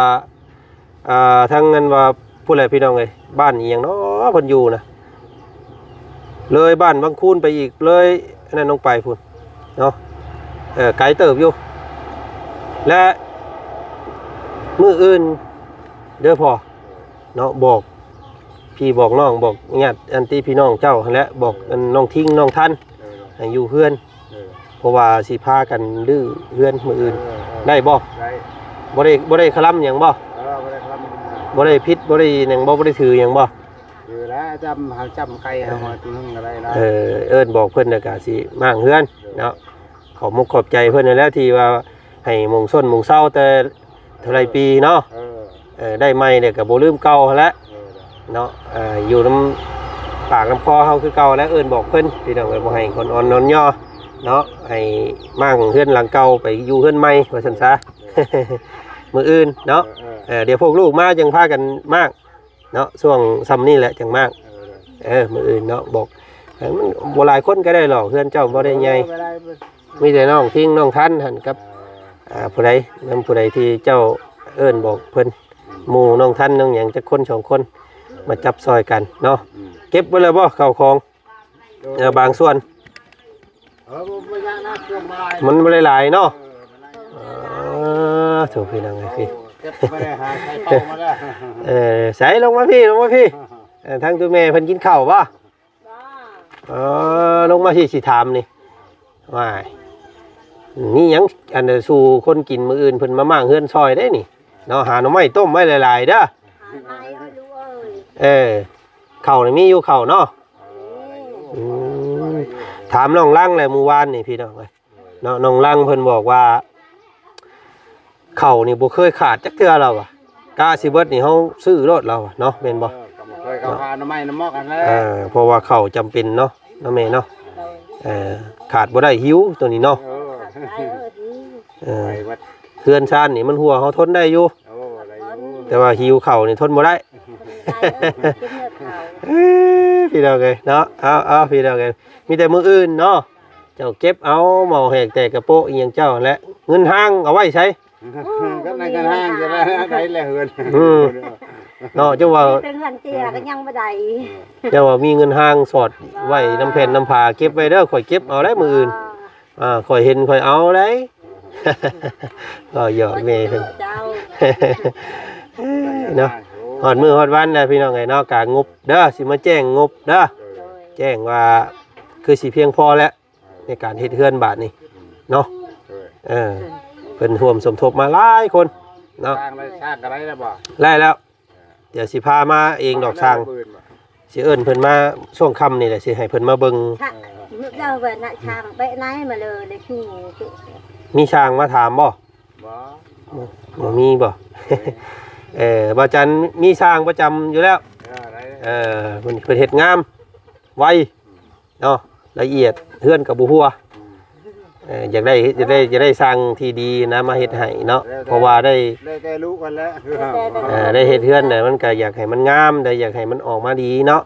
ອ່າ ທາງນັ້ນວ່າ ຜູ້ໃດພີ່ນ້ອງເອີຍ ບ້ານອີ່ຫຍັງເນາະ ເພິ່ນຢູ່ນະ ເລີຍບ້ານວັງຄູນໄປອີກ ເລີຍອັນນັ້ນລົງໄປພຸ້ນເນາະ. ເອີ ໄກເຕີບຢູ່ ແລະ ມື້ອື່ນເດີພໍ່ເນາະ ບອກພີ່ບອກນ້ອງ ບອກຍາດອັນຕິພີ່ນ້ອງເຈົ້າຫັ້ນແຫຼະ ບອກອັນນ້ອງທິງນ້ອງທັນ ເອີ ໃຫ້ຢູ່ເຮືອນ ເອີ ເພາະວ່າຊິພາກັນຮື້ເຮືອນມື້ອື່ນ ເອີ ເອີ ໄດ້ບໍ່? ໄດ້ ບໍ່ໄດ້ ບໍ່ໄດ້ຄະລຳຫຍັງບໍ່? ເອີ ບໍ່ໄດ້ຄະລຳ ບໍ່ໄດ້ຜິດ ບໍ່ໄດ້ຫຍັງບໍ່? ບໍ່ໄດ້ຖືຫຍັງບໍ່? ຄືແລ້ວ ຈຳ ເຮົາຈຳໄກເຮົາມາຕົວໜຶ່ງກໍໄດ້ລະ. ເອີ ເອີ້ນບອກເພິ່ນແລ້ວກໍຊິມ້າງເຮືອນເນາະ. ເອີ ຂອບມຸກຂອບໃຈເພິ່ນນັ້ນແຫຼະ ທີ່ວ່າໃຫ້ມົງຊົນມົງເຊົາແຕ່ ເທົ່າໃດປີເນາະ ເອີ ເອີ ໄດ້ໃໝ່ແລ້ວກໍບໍ່ລືມເກົ່າຫັ້ນແຫຼະ ເອີ ເນາະ. ເອີ ຢູ່ນຳປາກນຳຄໍເຮົາຄືເກົ່າແຫຼະ ເອີ້ນບອກເພິ່ນພີ່ນ້ອງເອີຍ ບໍ່ໃຫ້ຄົນອ່ອນນອນຍໍ້ເນາະ ໃຫ້ມ້າງເຮືອນຫຼັງເກົ່າໄປຢູ່ເຮືອນໃໝ່ວ່າຊັ້ນຊະ ເອີ ມື້ອື່ນເນາະ. ເອີ ເອີ ເອີ ດຽວພວກລູກມາຈັ່ງພາກັນມ້າງເນາະ ຊ່ວງຊ່ຳນີ້ແຫຼະຈັ່ງມ້າງ. ເອີ ເອີ ມື້ອື່ນເນາະ ບອກ ເອີ ມັນບໍ່ຫຼາຍຄົນກໍໄດ້ຫຼອກ ເຮືອນເຈົ້າບໍ່ໄດ້ໃຫຍ່ ເອີ ບໍ່ຫຼາຍ ມີແຕ່ນ້ອງທິງນ້ອງທັນຫັ້ນກັບ ອ່າ ຜູ້ໃດ ນຳຜູ້ໃດທີ່ເຈົ້າເອີ້ນບອກເພິ່ນ ໝູ່ນ້ອງທັນນ້ອງຫຍັງຈັກຄົນສອງຄົນ ມາຈັບຊ່ອຍກັນເນາະ. ເກັບເບິດແລ້ວບໍ່ເຂົ້າຂອງ? ເອີ ບາງສ່ວນ ເອີ ບໍ່ ບໍ່ຍາກນະ ເຄື່ອງບໍ່ຫຼາຍ ມັນບໍ່ໄດ້ຫຼາຍເນາະ. ເອີ ເອີ ໂຖ ພີ່ນ້ອງເອີຍ ເອີ ເກັບໄປຫາໃສ່ເປົາມາແລ້ວ. ເອີ ໃສ່ລົງມາພີ້ ລົງມາພີ້. ເອີ ທາງຕົວແມ່ເພິ່ນກິນເຂົ້າບໍ່? ບໍ່ ເອີ ລົງມາພີ້ ຊິຖາມນີ້ ວ້າຍ ມີຫຍັງ ອັນ ສູ່ຄົນກິນ ມື້ອື່ນເພິ່ນມາມ້າງເຮືອນຊ່ອຍເດ້ນີ້ເນາະ. ຫາໜໍ່ໄມ້ຕົ້ມໄວ້ຫຼາຍໆເດີ. ຫາໄມ້ເອີ ລູກເອີຍ. ເອີ ເຂົ້ານີ້ມີຢູ່ເຂົ້າເນາະ. ມີ ອືມ ຖາມນ້ອງລັງແຫຼະມື້ວານນີ້ພີ່ນ້ອງເອີຍ ເນາະ ນ້ອງລັງເພິ່ນບອກວ່າ ເຂົ້ານີ້ບໍ່ເຄີຍຂາດຈັກເທື່ອລາວວ່າ ກະຊິເບິດນີ້ເຮົາຊື້ໂລດລາວວ່າເນາະ ແມ່ນບໍ່? ເອີ ກໍບໍ່ເຄີຍເຂົ້າຫາໜໍ່ໄມ້ໜໍ່ມອກຫັ້ນແຫຼະ. ເອີ ເພາະວ່າເຂົ້າຈຳເປັນເນາະ ນ້ອງແມ່ເນາະ. ເອີ ຂາດບໍ່ໄດ້ ຫິວໂຕນີ້ເນາະ. ເອີ ເອີ ໄປເບິດ ເຮືອນຊານນີ້ມັນຮົ່ວເຮົາທົນໄດ້ຢູ່ ໂອ້ ໄດ້ຢູ່ ແຕ່ວ່າຫິວເຂົ້ານີ້ທົນບໍ່ໄດ້. ເອີ ພີ່ນ້ອງເອີຍເນາະ ເອົາ ເອົາ ພີ່ນ້ອງເອີຍ ມີແຕ່ມື້ອື່ນເນາະ ເຈົ້າເກັບເອົາໝໍ້ແຫກແຕກກະໂປະອີ່ຫຍັງເຈົ້າຫັ້ນແຫຼະ. ເງິນຫ້າງເອົາໄວ້ໃສ? ກໍໃນເງິນຫ້າງຈະໄດ້ ໄດ້ແລ້ວເຮືອນ ອືມ ເນາະ ເຈົ້າວ່າ ມີແຕ່ເຮືອນເຕ້ຍກໍຍັງບໍ່ໄດ້ ເຈົ້າວ່າມີເງິນຫ້າງສອດໄວ້ນຳແຜ່ນນຳຜາ ເກັບໄວ້ເດີ ຂ້ອຍເກັບເອົາໄດ້ມື້ອື່ນ. ອ່າ ຂ້ອຍເຫັນຂ້ອຍເອົາໄດ໋ ກໍຢອກແມ່ເພິ່ນ ເຈົ້າ ເນາະ. ຮອດມື້ຮອດວັນແລ້ວພີ່ນ້ອງເອີຍເນາະ ກະງົບເດີ ຊິມາແຈ້ງງົບເດີ ໂດຍ ແຈ້ງວ່າຄືຊິພຽງພໍແລ້ວ ໃນການເຮັດເຮືອນບາດນີ້ເນາະ. ເອີ ເອີ ເພິ່ນຮ່ວມສົມທົບມາຫຼາຍຄົນເນາະ. ສ້າງໄດ້ ສ້າງກໍໄດ້ແລ້ວບໍ່? ໄດ້ແລ້ວ ດຽວຊິພາມາເອງດອກຊ່າງ ຊິເອີ້ນເພິ່ນມາຊ່ວງຄ່ຳນີ້ແຫຼະ ຊິໃຫ້ເພິ່ນມາເບິ່ງ. ເຈົ້າເບິ່ງນະ ຊ່າງເປະໄນມາເລີຍ ໄດ້ຄື ມີຊ່າງມາຖາມບໍ່? ບໍ່ ບໍ່ມີບໍ່? ເອີ ບໍ່ຈັນມີຊ່າງປະຈຳຢູ່ແລ້ວ. ເອີ ໄດ້ ເອີ ເພິ່ນ ເພິ່ນເຮັດງາມ ໄວ ເນາະ ລະອຽດ ເຮືອນກໍບໍ່ຮົ່ວ. ອືມ ເອີ ຢາກໄດ້ ຢາກໄດ້ ຢາກໄດ້ຊ່າງທີ່ດີນະ ມາເຮັດໃຫ້ເນາະ ເອີ ເພາະວ່າໄດ້ ແລ້ວແຕ່ລູກເພິ່ນແຫຼະ. ເອີ ໄດ້ເຮັດເຮືອນແລ້ວ ມັນກໍຢາກໃຫ້ມັນງາມ ໄດ້ຢາກໃຫ້ມັນອອກມາດີເນາະ.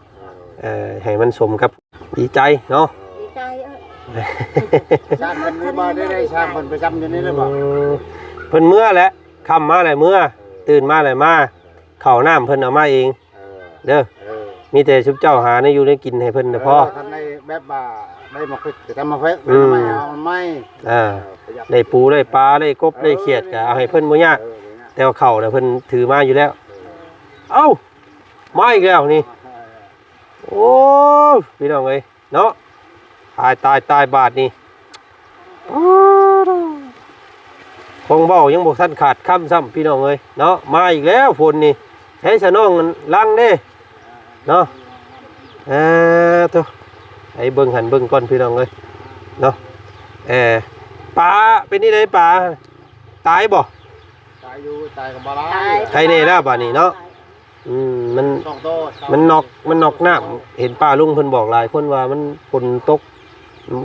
ເອີ ເອີ ໃຫ້ມັນສົມກັບ ດີໃຈເນາະ ດີໃຈ. ເອີ ຊ່າງເພິ່ນມາໄດ້ ໄດ້ຊ່າງເພິ່ນປະຈຳຢູ່ນີ້ແລ້ວບໍ່? ອືມ ເພິ່ນເມືອແຫຼະ ຄ່ຳມາແລ້ວເມືອ ເອີ ຕື່ນມາແລ້ວມາ ເຂົ້ານ້ຳເພິ່ນເອົາມາເອງ. ເອີ ເດີ ເອີ ມີແຕ່ຊຸມເຈົ້າຫາແນວຢູ່ແນວກິນໃຫ້ເພິ່ນນະພໍ. ເອີ ຄັນໄດ້ແບບວ່າໄດ້ມາເພິ່ນກໍຈະມາເພິ່ນ ອືມ ໄມ້ເອົາໄມ້ ອ່າ ເອີ ໄດ້ປູໄດ້ປາໄດ້ກົບໄດ້ຂຽດກໍເອົາໃຫ້ເພິ່ນ ບໍ່ຍາກ. ເອີ ບໍ່ຍາກ ແຕ່ວ່າເຂົ້ານະເພິ່ນຖືມາຢູ່ແລ້ວ. ເອີ ເອົ້າ ມາອີກແລ້ວນີ້. ໂອ້ຍ ພີ່ນ້ອງເອີຍເນາະ ຕາຍ ຕາຍ ຕາຍ ບາດນີ້ ໂອ້ ຄົງເວົ້າຍັງບໍ່ທັນຂາດຄຳຊ້ຳ ພີ່ນ້ອງເອີຍເນາະ. ມາອີກແລ້ວຝົນນີ້ ໃຊ້ສະນ້ອງລັງເດ້ເນາະ. ເອີ ໂທ້ ໃຫ້ເບິ່ງຫັ້ນເບິ່ງກ່ອນ ພີ່ນ້ອງເອີຍເນາະ. ເອີ ປາເປັນຈັ່ງໃດ ປາຕາຍບໍ່? ຕາຍຢູ່ ຕາຍກໍບໍ່ຫຼາຍ ຕາຍ ໄຄແນ່ແລ້ວບາດນີ້ເນາະ. ອືມ ມັນ ສອງໂຕ ມັນນອກ ມັນນອກນ້ຳ ເຫັນປ້າລຸງເພິ່ນບອກຫຼາຍຄົນວ່າມັນຝົນຕົກ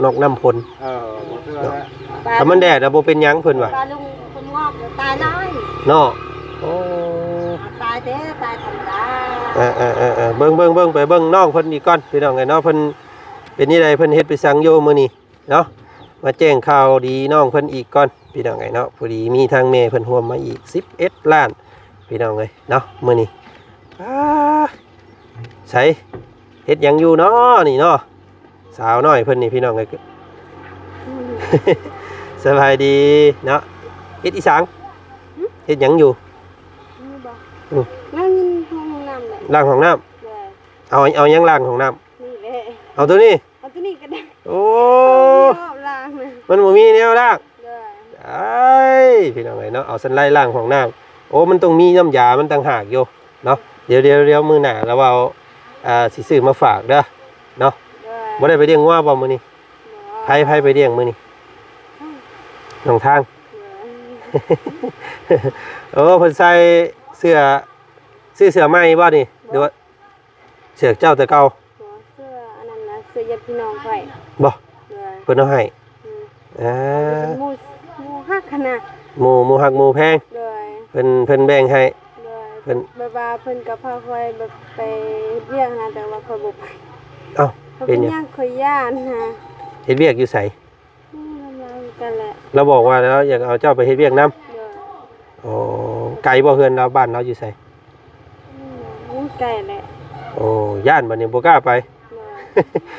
ນອກນ້ຳຝົນ. ເອີ ບໍ່ເຊື່ອແຫຼະ ຖ້າມັນແດດນະບໍ່ເປັນຫຍັງເພິ່ນວ່າ ປ້າລຸງເພິ່ນງອກຕາຍຫຼາຍເນາະ. ໂອ້ ຕາຍແທ້ ຕາຍທຳມະດາ. ເອີໆໆໆ ເບິ່ງໆໆ ໄປເບິ່ງນ້ອງເພິ່ນອີກກ່ອນ ພີ່ນ້ອງເອີຍເນາະ. ເພິ່ນເປັນຈັ່ງໃດ ເພິ່ນເຮັດໄປສັງຢູ່ມື້ນີ້ ເນາະ ມາແຈ້ງຂ່າວດີນ້ອງເພິ່ນອີກກ່ອນ ພີ່ນ້ອງເອີຍເນາະ. ພໍດີມີທາງແມ່ເພິ່ນຮ່ວມມາອີກສິບເອັດລ້ານ ພີ່ນ້ອງເອີຍເນາະ ມື້ນີ້. ອ້າ ໃສ ເຮັດຫຍັງຢູ່ເນາະນີ້ເນາະ ສາວນ້ອຍເພິ່ນນີ້ ພີ່ນ້ອງເອີຍ. ສະບາຍດີເນາະ ເຮັດອີ່ສັງ? ຫຶ? ເຮັດຫຍັງຢູ່? ນີ້ບໍ່? ອືມ ລ້າງຫ້ອງນ້ຳແຫຼະ ລ້າງຫ້ອງນ້ຳ. ເອົາ ເອົາຫຍັງລ້າງຫ້ອງນ້ຳ? ນີ້ແຫຼະ ເອົາໂຕນີ້ ເອົາໂຕນີ້ກໍໄດ້. ໂອ້ ມັນບໍ່ມີແນວລ້າງ. ອ້າຍ ພີ່ນ້ອງເອີຍເນາະ ເອົາສັນໄລລ້າງຫ້ອງນ້ຳ. ໂອ້ ມັນຕ້ອງມີນ້ຳຢາມັນຕ່າງຫາກຢູ່ເນາະ. ດຽວ ດຽວ ດຽວມື້ໜ້າລະເວົ້າ ອ່າ ຊິຊື້ມາຝາກເດີເນາະ. ບໍ່ໄດ້ໄປລ້ຽງງົວບໍ່ມື້ນີ້? ໃຜ ໃຜໄປລ້ຽງມື້ນີ້? ນ້ອງທາງ. ໂອ້ ເພິ່ນໃສ່ເສື້ອ ຊື້ເສື້ອໃໝ່ບໍ່ນີ້ ຫຼືວ່າ ເສື້ອເຈົ້າແຕ່ເກົ່າ? ບໍ່ ເສື້ອອັນນັ້ນນະ ເສື້ອຍາດພີ່ນ້ອງຂ້ອຍ. ບໍ່? ໂດຍ ເພິ່ນເອົາໃຫ້. ອືມ ອ່າ ເປັນໝູ່ ໝູ່ຮັກຫັ້ນນະ ໝູ່ ໝູ່ຮັກໝູ່ແພງ. ໂດຍ ເພິ່ນ ເພິ່ນແບ່ງໃຫ້. ໂດຍ ເພິ່ນ ແບບວ່າເພິ່ນກໍພາຂ້ອຍແບບໄປເຮັດວຽກຫັ້ນນະ ແຕ່ວ່າຂ້ອຍບໍ່ໄປ. ເອົ້າ ເປັນຫຍັງ? ຂ້ອຍຢ້ານນະ. ເຮັດວຽກຢູ່ໃສ? ອືມ ນຳລາວຄືກັນແຫຼະ. ລາວບອກວ່າລາວຢາກເອົາເຈົ້າໄປເຮັດວຽກນຳ. ໂດຍ ໂອ້ ໄກບໍ່ເຮືອນລາວ ບ້ານລາວຢູ່ໃສ? ອືມ ມັນໄກແຫຼະ. ໂອ້ ຢ້ານບັດນີ້ບໍ່ກ້າໄປ. ໂດຍ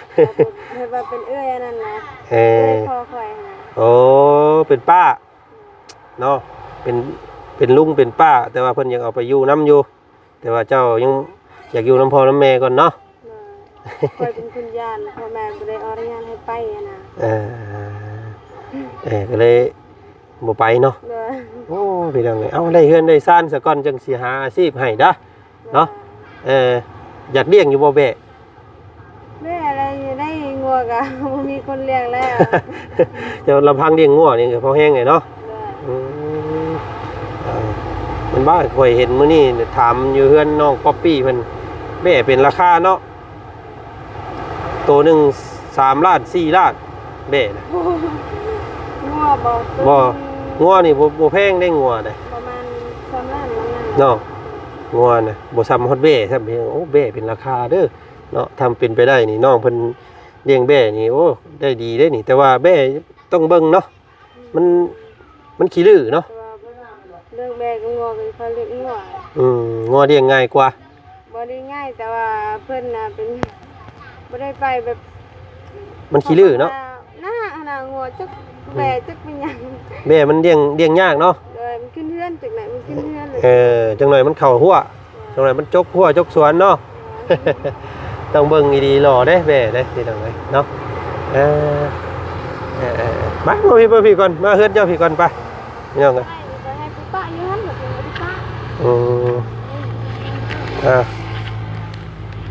ເພິ່ນວ່າເປັນເອື້ອຍອັນນັ້ນນະ. ເອີ ເອື້ອຍພໍ່ຂ້ອຍຫັ້ນນະ. ໂອ້ ເປັນປ້າເນາະ ເປັນ ເປັນລຸງເປັນປ້າ ແຕ່ວ່າເພິ່ນຍັງເອົາໄປຢູ່ນຳຢູ່. ແຕ່ວ່າເຈົ້າຍັງຢາກຢູ່ນຳພໍ່ນຳແມ່ກ່ອນເນາະ. ໂດຍ ຂ້ອຍເປັນຄົນຢ້ານ ພໍ່ແມ່ບໍ່ໄດ້ອະນຸຍາດໃຫ້ໄປຫັ້ນນະ. ເອີ ເອີ ກໍເລີຍບໍ່ໄປເນາະ. ໂດຍ ໂອ້ ພີ່ນ້ອງເອີຍ ເອົາ ໄດ້ເຮືອນໄດ້ຊານສາກ່ອນ ຈັ່ງຊິຫາອາຊີບໃຫ້ເດີເນາະ. ໂດຍ ເອີ ຢາກລ້ຽງຢູ່ບໍ່ແບ້? ແມ່ອະໄລຢູ່ໃນງົວກະບໍ່ມີຄົນລ້ຽງແລ້ວ. ແຕ່ລຳພັງລ້ຽງງົວນີ້ກໍພໍແຮງແຫຼະເນາະ. ໂດຍ ອືມ ເອີ ມັນວ່າຂ້ອຍເຫັນມື້ນີ້ຖາມຢູ່ເຮືອນນ້ອງປັອບປີ້ເພິ່ນ ແບ້ເປັນລາຄາເນາະ ໂຕໜຶ່ງສາມລ້ານ ສີ່ລ້ານ ແບ້ນະ. ງົວບໍ່? ບໍ່ ງົວນີ້ບໍ່ ບໍ່ແພງເດ້ ງົວນະ ປະມານສາມລ້ານ ປະມານນັ້ນເນາະ. ງົວນະ ບໍ່ສ່ຳຮອດແບ້ຊ້ຳ. ໂອ້ ແບ້ເປັນລາຄາເດີ. ເນາະ ຖ້າເປັນໄປໄດ້ນີ້ ນ້ອງເພິ່ນລ້ຽງແບ້ນີ້ ໂອ້ ໄດ້ດີເດ້ນີ້. ແຕ່ວ່າແບ້ຕ້ອງເບິ່ງເນາະ ມັນ ມັນຂີ້ດື້ເນາະ. ແຕ່ວ່າເລື່ອງແບ້ກັບງົວກໍຂ້ອຍເລືອກງົວ. ອືມ ງົວລ້ຽງງ່າຍກວ່າ. ບໍ່ໄດ້ງ່າຍ ແຕ່ວ່າເພິ່ນນະເປັນ ບໍ່ໄດ້ໄປແບບ ມັນຂີ້ດື້ເນາະ. ໜ້າ ໜ້າງົວຈັກແບ້ຈັກເປັນຫຍັງ. ແບ້ມັນລ້ຽງ ລ້ຽງຍາກເນາະ. ໂດຍ ມັນຂຶ້ນເຮືອນ ຈັກໜ້ອຍມັນຂຶ້ນເຮືອນ. ເອີ ຈັກໜ້ອຍມັນເຂົ້າຮົ້ວ ເອີ ຈັກໜ້ອຍມັນຈົກຮົ້ວຈົກສວນເນາະ. ເອີ ຕ້ອງເບິ່ງດີໆ ຫຼໍ່ເດ້ ແບ້ເດ້ ພີ່ນ້ອງເອີຍເນາະ. ເອີ ເອີ ເອີ ເອີ ມາ ມາພີ່ ມາພີ່ກ່ອນ ມາເຮືອນເຈົ້າພີ່ກ່ອນ ໄປ ພີ່ນ້ອງເອີຍ. ໃຫ້ ໃຫ້ໄປປະຢູ່ຫັ້ນ ບໍ່ໄດ້ປະ. ອືມ ອ່າ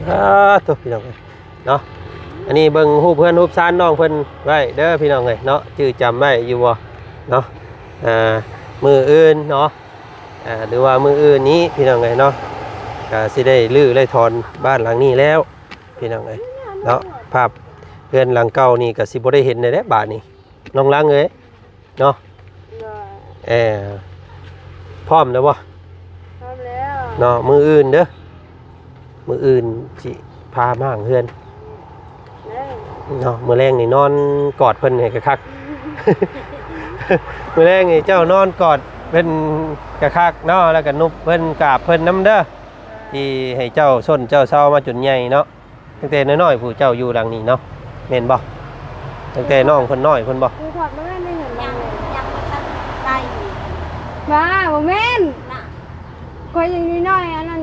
ອ່າ ໂທ້ ພີ່ນ້ອງເອີຍ ເນາະ. ອັນນີ້ເບິ່ງຮູບເຮືອນຮູບຊານນ້ອງເພິ່ນໄວ້ເດີພີ່ນ້ອງເອີຍເນາະ ຈື່ຈຳໄວ້ຢູ່ບໍ່ເນາະ. ອ່າ ມື້ອື່ນເນາະ ອ່າ ຫຼືວ່າມື້ອື່ນນີ້ພີ່ນ້ອງເອີຍເນາະ ກະຊິໄດ້ຮື້ໄດ້ຖອນບ້ານຫຼັງນີ້ແລ້ວພີ່ນ້ອງເອີຍເນາະ. ພາບເຮືອນຫຼັງເກົ່ານີ້ກະຊິບໍ່ໄດ້ເຫັນແລ້ວບາດນີ້ ນ້ອງລັງເອີຍ. ເນາະ ໂດຍ ເອີ ພ້ອມແລ້ວບໍ່? ພ້ອມແລ້ວເນາະ. ມື້ອື່ນເດີ ມື້ອື່ນຊິພາມາຫ້າງເຮືອນ ເອີ ເນາະ. ມື້ແລງນີ້ນອນກອດເພິ່ນໃຫ້ຄັກໆ ມື້ແລງນີ້ເຈົ້ານອນກອດເພິ່ນຄັກໆ ເນາະ ແລ້ວກໍນຸບເພິ່ນກາບເພິ່ນນຳເດີ ທີ່ໃຫ້ເຈົ້າຊົນເຈົ້າເຊົາມາຈົນໃຫຍ່ເນາະ. ຕັ້ງແຕ່ນ້ອຍໆ ຜູ້ເຈົ້າຢູ່ຫຼັງນີ້ເນາະ ແມ່ນບໍ່? ຕັ້ງແຕ່ນ້ອງເພິ່ນນ້ອຍພຸ້ນບໍ່? ຄືຖອດບໍ່ແມ່ນໄດ້ເຫັນ ຍັງ ຍັງບໍ່ທັນໄດ້ ວ່າບໍ່ແມ່ນ ຂ້ອຍຍັງນ້ອຍໆ ອັນນັ້ນ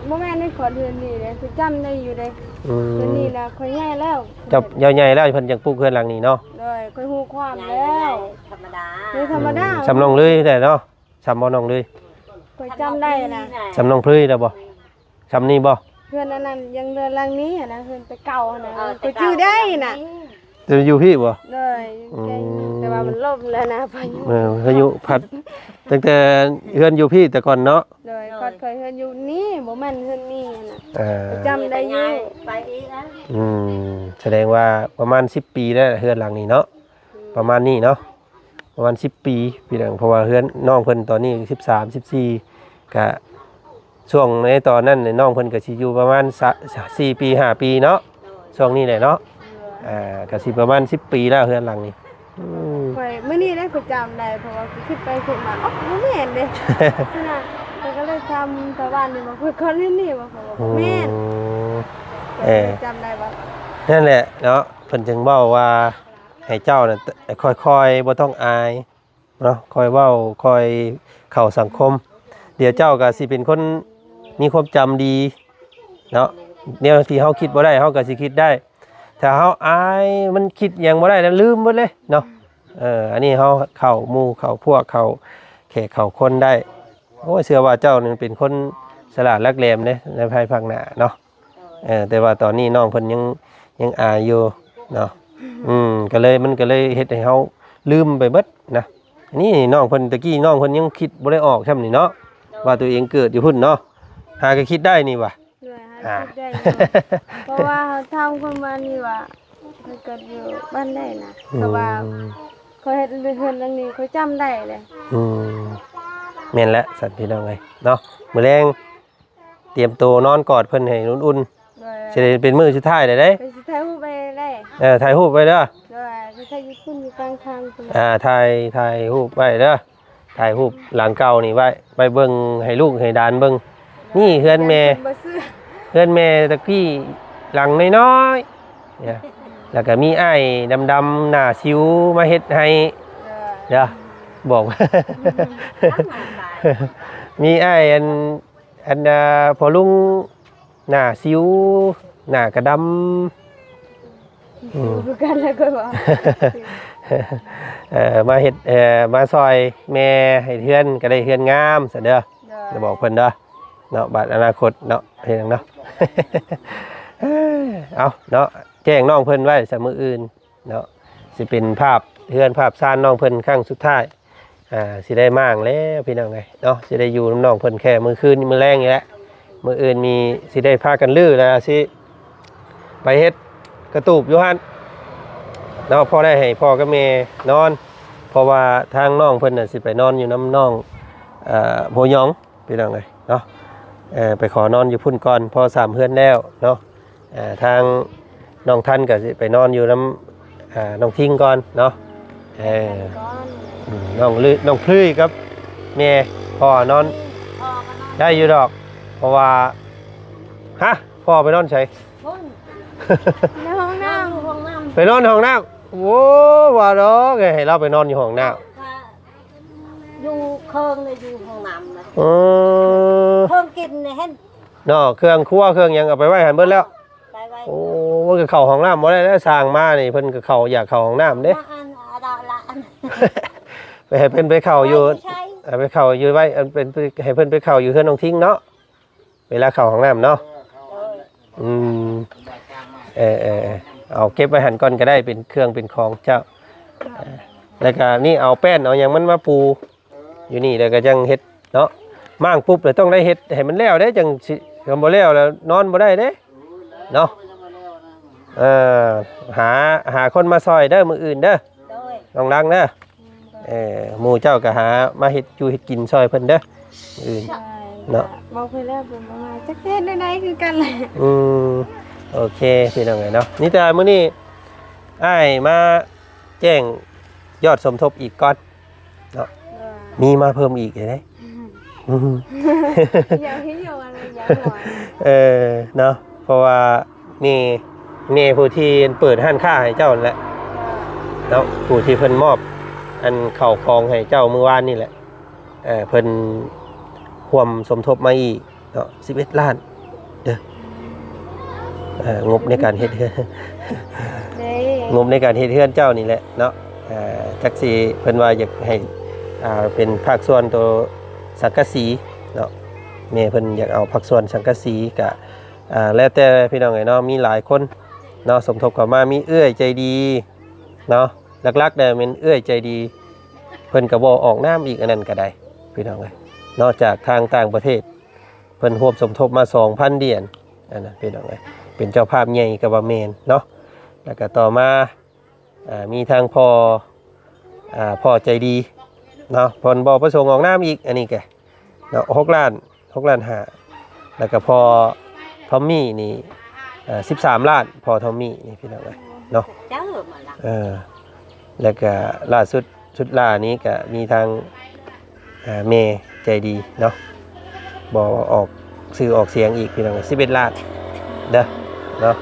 ບໍ່ແມ່ນໃນຂອດເຮືອນນີ້ເດ້ ຂ້ອຍຈຳໄດ້ຢູ່ເດ້. ອືມ ເຮືອນນີ້ນະຂ້ອຍໃຫຍ່ແລ້ວ. ເຈົ້າ ເຈົ້າໃຫຍ່ແລ້ວເພິ່ນຈັ່ງປຸກເຮືອນຫຼັງນີ້ເນາະ? ໂດຍ ຂ້ອຍຮູ້ຄວາມແລ້ວ. ທຳມະດາ ນີ້ທຳມະດາ. ອືມ ສ່ຳນ້ອງເລີຍແຫຼະເນາະ? ສ່ຳບໍ່ນ້ອງເລີຍ? ຂ້ອຍຈຳໄດ້ນະ. ສ່ຳນ້ອງເລີຍແລ້ວບໍ່? ສ່ຳນີ້ບໍ່? ເຮືອນອັນນັ້ນຍັງເຮືອນຫຼັງນີ້ຫັ້ນນະ ເຮືອນແຕ່ເກົ່າຫັ້ນນະ ເອີ ຂ້ອຍຈື່ໄດ້ນະ. ແຕ່ຢູ່ພີ້ບໍ່? ໂດຍ ຢູ່ໃກ້ ອືມ ແຕ່ວ່າມັນລົ້ມແລ້ວນະ ພາຍຸ ເອີ ພາຍຸພັດ ຕັ້ງແຕ່ເຮືອນຢູ່ພີ້ແຕ່ກ່ອນເນາະ? ໂດຍ ໂດຍ ກ່ອນຂ້ອຍເຮືອນຢູ່ນີ້ ບໍ່ແມ່ນເຮືອນນີ້ຫັ້ນນະ. ອ່າ ຈຳໄດ້ຢູ່ ໄປອີກນະ. ອືມ ສະແດງວ່າປະມານສິບປີແລ້ວເຮືອນຫຼັງນີ້ເນາະ? ປະມານນີ້ເນາະ ປະມານສິບປີພີ່ນ້ອງ ເພາະວ່າເຮືອນນ້ອງເພິ່ນຕອນນີ້ສິບສາມ ສິບສີ່ ກະຊ່ວງໃນຕອນນັ້ນນ້ອງເພິ່ນກະຊິຢູ່ປະມານສະ ສີ່ປີ ຫ້າປີເນາະ ຊ່ວງນີ້ແຫຼະເນາະ. ອ່າ ກະຊິປະມານສິບປີແລ້ວເຮືອນຫຼັງນີ້. ອືມ ຂ້ອຍ ມື້ນີ້ໄດ້ຂ້ອຍຈຳໄດ້ ເພາະວ່າຂ້ອຍຄິດໄປຄິດມາ ເອົ້າ ບໍ່ແມ່ນເດ້ ຊັ້ນນະ. ຂ້ອຍກໍເລີຍຖາມຊາວບ້ານນີ້ວ່າ ຂ້ອຍຂອດເຮືອນນີ້ບໍ່? ເຂົາວ່າບໍ່ແມ່ນ. ອືມ ເອີ ຈຳໄດ້ບໍ່? ນັ້ນແຫຼະເນາະ ເພິ່ນຈຶ່ງເວົ້າວ່າ ໃຫ້ເຈົ້ານັ້ນຄ່ອຍໆ ບໍ່ຕ້ອງອາຍເນາະ ຄ່ອຍເວົ້າ ຄ່ອຍເຂົ້າສັງຄົມ ດຽວເຈົ້າກໍຊິເປັນຄົນມີຄວາມຈຳດີເນາະ. ແນວທີ່ເຮົາຄິດບໍ່ໄດ້ ເຮົາກໍຊິຄິດໄດ້ ຖ້າເຮົາອາຍ ມັນຄິດຫຍັງບໍ່ໄດ້ແລ້ວ ລືມເບິດເລີຍເນາະ. ເອີ ອັນນີ້ເຮົາເຂົ້າໝູ່ເຂົ້າພວກ ເຂົ້າແຂກເຂົ້າຄົນໄດ້. ໂອ້ຍ ເຊື່ອວ່າເຈົ້ານີ້ເປັນຄົນສະຫຼາດຫຼັກແຫຼມເດ້ ໃນພາຍພາກໜ້າເນາະ. ເອີ ແຕ່ວ່າຕອນນີ້ນ້ອງເພິ່ນຍັງ ຍັງອາຍຢູ່ເນາະ. ອືມ ກໍເລີຍ ມັນກໍເລີຍເຮັດໃຫ້ເຮົາລືມໄປເບິດນະ. ນີ້ນ້ອງເພິ່ນ ຕະກີ້ນ້ອງເພິ່ນຍັງຄິດບໍ່ໄດ້ອອກຊ້ຳນີ້ເນາະ ວ່າຕົວເອງເກີດຢູ່ພຸ້ນເນາະ. ຫາກໍຄິດໄດ້ນີ້ຫວາ? ໂດຍ ຫາ ອ່າ ຄິດໄດ້ຢູ່ ເພາະວ່າເຮົາຖາມຄົນບ້ານນີ້ວ່າເຮົາເກີດຢູ່ບ້ານໃດນະ. ອືມ ເພາະວ່າຂ້ອຍເຮັດເຮືອນຫຼັງນີ້ ຂ້ອຍຈຳໄດ້ເດ້. ອືມ ແມ່ນແຫຼະຊັ້ນພີ່ນ້ອງເອີຍເນາະ. ມື້ແລງຕຽມໂຕນອນກອດເພິ່ນໃຫ້ອຸ່ນໆ. ໂດຍ ຊິໄດ້ເປັນມື້ສຸດທ້າຍແລ້ວເດ້. ຂ້ອຍຊິຖ່າຍຮູບໄວ້ເດ້. ເອີ ຖ່າຍຮູບໄວ້ເດີ. ໂດຍ ຂ້ອຍຖ່າຍຢູ່ພຸ້ນ ຢູ່ກາງທາງພຸ້ນ. ອ່າ ຖ່າຍ ຖ່າຍຮູບໄວ້ເດີ. ຖ່າຍຮູບຫຼັງເກົ່ານີ້ໄວ້ ໄວ້ເບິ່ງໃຫ້ລູກໃຫ້ຫຼານເບິ່ງ. ນີ້ເຮືອນແມ່ ຢ້ານເພິ່ນບໍ່ເຊື່ອ ເຮືອນແມ່ຕະກີ້ຫຼັງນ້ອຍໆ ແລ້ວກໍມີອ້າຍດຳໆໜ້າສິວມາເຮັດໃຫ້ເດີ. ບອກ ມີອ້າຍອັນ ອັນ ອ່າ ພໍ່ລຸງໜ້າສິວ ໜ້າກະດຳ ອືມ ຄືກັນແຫຼະຂ້ອຍວ່າ ເອີ ມາເຮັດ ເອີ ມາຊ່ອຍແມ່ເຮັດເຮືອນ ກໍໄດ້ເຮືອນງາມຊັ້ນເດີ. ໂດຍ ໄດ້ບອກເພິ່ນເດີເນາະ ບັດອະນາຄົດເນາະ ເຮັດຫຍັງເນາະ. ເອົາເນາະ ແຈ້ງນ້ອງເພິ່ນໄວ້ຊະ ມື້ອື່ນເນາະ ຊິເປັນພາບເຮືອນພາບຊານນ້ອງເພິ່ນຄັ້ງສຸດທ້າຍ. ອ່າ ຊິໄດ້ມ້າງແລ້ວພີ່ນ້ອງເອີຍເນາະ ຊິໄດ້ຢູ່ນຳນ້ອງເພິ່ນແຄ່ມື້ຄືນມື້ແລງນີ້ແຫຼະ. ມື້ອື່ນມີ ຊິໄດ້ພາກັນຮື້ແລ້ວ ຊິໄປເຮັດກະຕູບຢູ່ຫັ້ນເນາະ ພໍໄດ້ໃຫ້ພໍ່ກັບແມ່ນອນ ເພາະວ່າທາງນ້ອງເພິ່ນນະ ຊິໄປນອນຢູ່ນຳນ້ອງ ເອີ ໂພຢອງ ພີ່ນ້ອງເອີຍເນາະ. ເອີ ໄປຂໍນອນຢູ່ພຸ້ນກ່ອນ ພໍສ້ຳເຮືອນແລ້ວເນາະ. ເອີ ທາງນ້ອງທັນກໍຊິໄປນອນຢູ່ນຳ ເອີ ນ້ອງທິງກ່ອນເນາະ. ເອີ ອືມ ນ້ອງລື ນ້ອງພລືກັບແມ່ພໍ່ນອນ ພໍ່ກໍນອນ ໄດ້ຢູ່ດອກ ເພາະວ່າ ຮະ ພໍ່ໄປນອນໃສ? ພຸ້ນ ໃນຫ້ອງນ້ຳ ນອນຢູ່ຫ້ອງນ້ຳ ໄປນອນຫ້ອງນ້ຳ. ໂອ້ ວ່າດອກ ໃຫ້ລາວໄປນອນຢູ່ຫ້ອງນ້ຳ ຢູ່ເຄິ່ງເລີຍ ຢູ່ຫ້ອງນ້ຳນະ. ເອີ ເຄື່ອງກິນນີ້ເຫັນເນາະ ເຄື່ອງຄົວເຄື່ອງຫຍັງເອົາໄປໄວ້ຫັ້ນເບິດແລ້ວ. ໄປໄວ້ ໂອ້ ມັນກໍເຂົ້າຫ້ອງນ້ຳບໍ່ໄດ້ແລ້ວ ຊ່າງມານີ້ເພິ່ນກໍເຂົ້າ ຢາກເຂົ້າຫ້ອງນ້ຳເດ້. ມາອັນ ອະດາລະອັນ ໄປໃຫ້ເພິ່ນໄປເຂົ້າຢູ່ ໄປໃສ? ເອີ ໄປເຂົ້າຢູ່ໄວ້ ອັນເປັນ ໃຫ້ເພິ່ນໄປເຂົ້າຢູ່ເຮືອນນ້ອງທິງເນາະ ເວລາເຂົ້າຫ້ອງນ້ຳເນາະ. ໂດຍ ອືມ ເອີໆ ເອົາເກັບໄວ້ຫັ້ນກ່ອນກໍໄດ້ ເປັນເຄື່ອງເປັນຂອງເຈົ້າ. ເອີ ແລ້ວກໍນີ້ເອົາແປ້ນເອົາຫຍັງມັນມາປູຢູ່ນີ້ ແລ້ວກໍຈັ່ງເຮັດເນາະ. ມ້າງປຸບແລ້ວຕ້ອງໄດ້ເຮັດໃຫ້ມັນແລ້ວເດ້ ຈັ່ງຊິ ຄັນບໍ່ແລ້ວແລ້ວນອນບໍ່ໄດ້ເດ້ເນາະ. ເອີ ຫາ ຫາຄົນມາຊ່ອຍເດີ ມື້ອື່ນເດີ ໂດຍ ນ້ອງລັງເດີ. ເອີ ໝູ່ເຈົ້າກໍຫາມາເຮັດຢູ່ເຮັດກິນຊ່ອຍເພິ່ນເດີ ມື້ອື່ນເນາະ. ບອກເພິ່ນແລ້ວ ເພິ່ນບໍ່ມາຈັກເຮັດແນວໃດຄືກັນແຫຼະ. ອືມ ໂອເຄ ພີ່ນ້ອງເອີຍເນາະ. ນີ້ແຕ່ມື້ນີ້ອ້າຍມາແຈ້ງຍອດສົມທົບອີກກ່ອນເນາະ. ມີມາເພີ່ມອີກເດ້. ອືມ ຢາກເຮັດຫຍັງ ອັນນີ້ຢາກຫວານ ເອີ ເນາະ ເພາະວ່າ ແມ່ ແມ່ຜູ້ທີ່ເປີດຮ້ານຄ້າໃຫ້ເຈົ້ານັ້ນແຫຼະເນາະ ຜູ້ທີ່ເພິ່ນມອບອັນເຂົ້າຂອງໃຫ້ເຈົ້າມື້ວານນີ້ແຫຼະ. ເອີ ເພິ່ນຮ່ວມສົມທົບມາອີກເນາະ ສິບເອັດລ້ານ ເອີ ງົບໃນການເຮັດເຮືອນ ເດ້ ງົບໃນການເຮັດເຮືອນເຈົ້ານີ້ແຫຼະເນາະ. ເອີ ຈັກຊິເພິ່ນວ່າຢາກໃຫ້ ອ່າ ເປັນພາກສ່ວນໂຕສັງກະສີເນາະ ແມ່ເພິ່ນຢາກເອົາພາກສ່ວນສັງກະສີ ກະ ອ່າ ແລ້ວແຕ່ພີ່ນ້ອງເອີຍເນາະ. ມີຫຼາຍຄົນເນາະ ສົມທົບເຂົ້າມາ ມີເອື້ອຍໃຈດີເນາະ ຫຼັກໆແລ້ວແມ່ນເອື້ອຍໃຈດີ ເພິ່ນກໍບໍ່ອອກນາມອີກ ອັນນັ້ນກໍໄດ້ພີ່ນ້ອງເອີຍເນາະ. ຈາກທາງຕ່າງປະເທດ ເພິ່ນຮ່ວມສົມທົບມາສອງພັນຫຼຽນ ອັນນັ້ນພີ່ນ້ອງເອີຍ ເປັນເຈົ້າພາບໃຫຍ່ກໍວ່າແມ່ນເນາະ. ແລ້ວກໍຕໍ່ມາ ອ່າ ມີທາງພໍ່ ອ່າ ພໍ່ໃຈດີເນາະ ເພິ່ນບໍ່ປະສົງອອກນາມອີກ ອັນນີ້ກະເນາະ ຫົກລ້ານ ຫົກລ້ານຫ້າ. ແລ້ວກໍພໍ່ທອມມີ່ນີ້ ເອີ ສິບສາມລ້ານ ພໍ່ທອມມີ່ນີ້ພີ່ນ້ອງເອີຍເນາະ. ເອີ ແລ້ວກໍລ່າສຸດ ຊຸດລ່ານີ້ກໍມີທາງ ເອີ ແມ່ໃຈດີເນາະ ບໍ່ອອກຊື່ອອກສຽງອີກພີ່ນ້ອງເອີຍ ສິບເອັດລ້ານເດີເນາະ.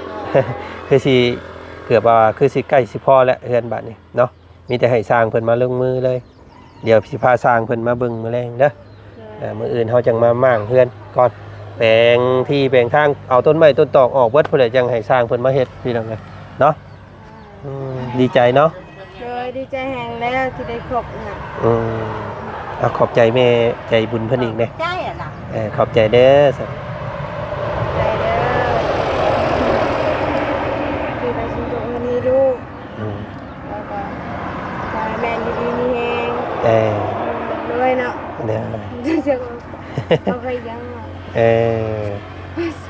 ຄືຊິເກືອບວ່າ ຄືຊິໃກ້ຊິພໍແລ້ວເຮືອນບາດນີ້ເນາະ. ມີແຕ່ໃຫ້ຊ່າງເພິ່ນມາລົງມືເລີຍ. ດຽວຊິພາຊ່າງເພິ່ນມາເບິ່ງມື້ແລງເດີ. ເອີ ມື້ອື່ນເຮົາຈັ່ງມາມ້າງເຮືອນກ່ອນ ແປງທີ່ແປງທາງ ເອົາຕົ້ນໄມ້ຕົ້ນຕອກອອກເບິດພຸ້ນແຫຼະ ຈັ່ງໃຫ້ຊ່າງເພິ່ນມາເຮັດພີ່ນ້ອງເອີຍເນາະ. ອືມ ດີໃຈເນາະ. ໂດຍ ດີໃຈແຮງແລ້ວທີ່ໄດ້ພົບນະ. ອືມ ເອົາ ຂອບໃຈແມ່ໃຈບຸນເພິ່ນອີກແດ່. ຂອບໃຈອະລະ. ເອີ ຂອບໃຈເດີ. ຂອບໃຈເດີ ທີ່ໄດ້ຊຸມຊົມເພິ່ນໃຫ້ລູກ. ອືມ ແລ້ວກໍຂໍໃຫ້ແມ່ຢູ່ດີມີແຮງ. ເອີ ລວຍເນາະ. ເດີ ເອົາໄປຍັງ. ເອີ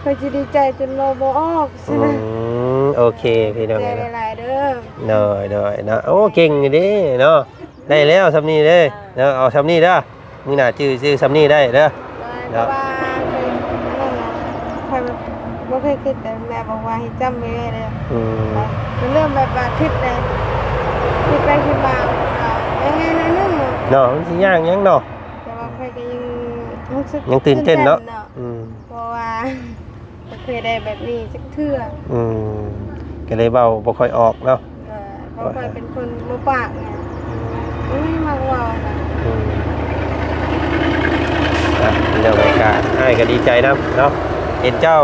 ຂ້ອຍຊິດີໃຈຈົນເວົ້າບໍ່ອອກ. ອືມ ໂອເຄ ພີ່ນ້ອງ ຂອບໃຈຫຼາຍໆເດີ. ໂດຍໆເນາະ. ໂອ້ ເກັ່ງຢູ່ເດ້ເນາະ. ໄດ້ແລ້ວຊ່ຳນີ້ເດ້ເນາະ. ເອົາຊ່ຳນີ້ເດີ ມື້ໜ້າຈື່ຊື່ຊ່ຳນີ້ໄດ້ເດີ. ໂດຍ ເພາະວ່າເຄີຍ ອັນນັ້ນນະ ຂ້ອຍບໍ່ເຄີຍຄິດ ແຕ່ແມ່ບອກວ່າໃຫ້ຈຳໄວ້ເລີຍ. ອືມ ກໍເລີ່ມແບບວ່າຄິດເລີຍ ຄິດໄປຄິດມາ ກໍເອີຍ ໜ້ອຍໜຶ່ງເນາະ. ເນາະ ມັນຊິຍາກຫຍັງເນາະ. ແຕ່ວ່າຂ້ອຍກໍຍັງຮູ້ສຶກ ຍັງຕື່ນເຕັ້ນເນາະ. ຕື່ນເຕັ້ນເນາະ. ອືມ ເພາະວ່າບໍ່ເຄີຍໄດ້ແບບນີ້ຈັກເທື່ອ. ອືມ ກໍເລີຍເວົ້າບໍ່ຄ່ອຍອອກເນາະ. ເອີ ເພາະຂ້ອຍເປັນຄົນບໍ່ປາກນະ. ອືມ ບໍ່ມັກເວົ້ານະ. ອືມ ອ່ະ ເລື່ອງການ ອ້າຍກໍດີໃຈນຳເນາະ ເຫັນເຈົ້າ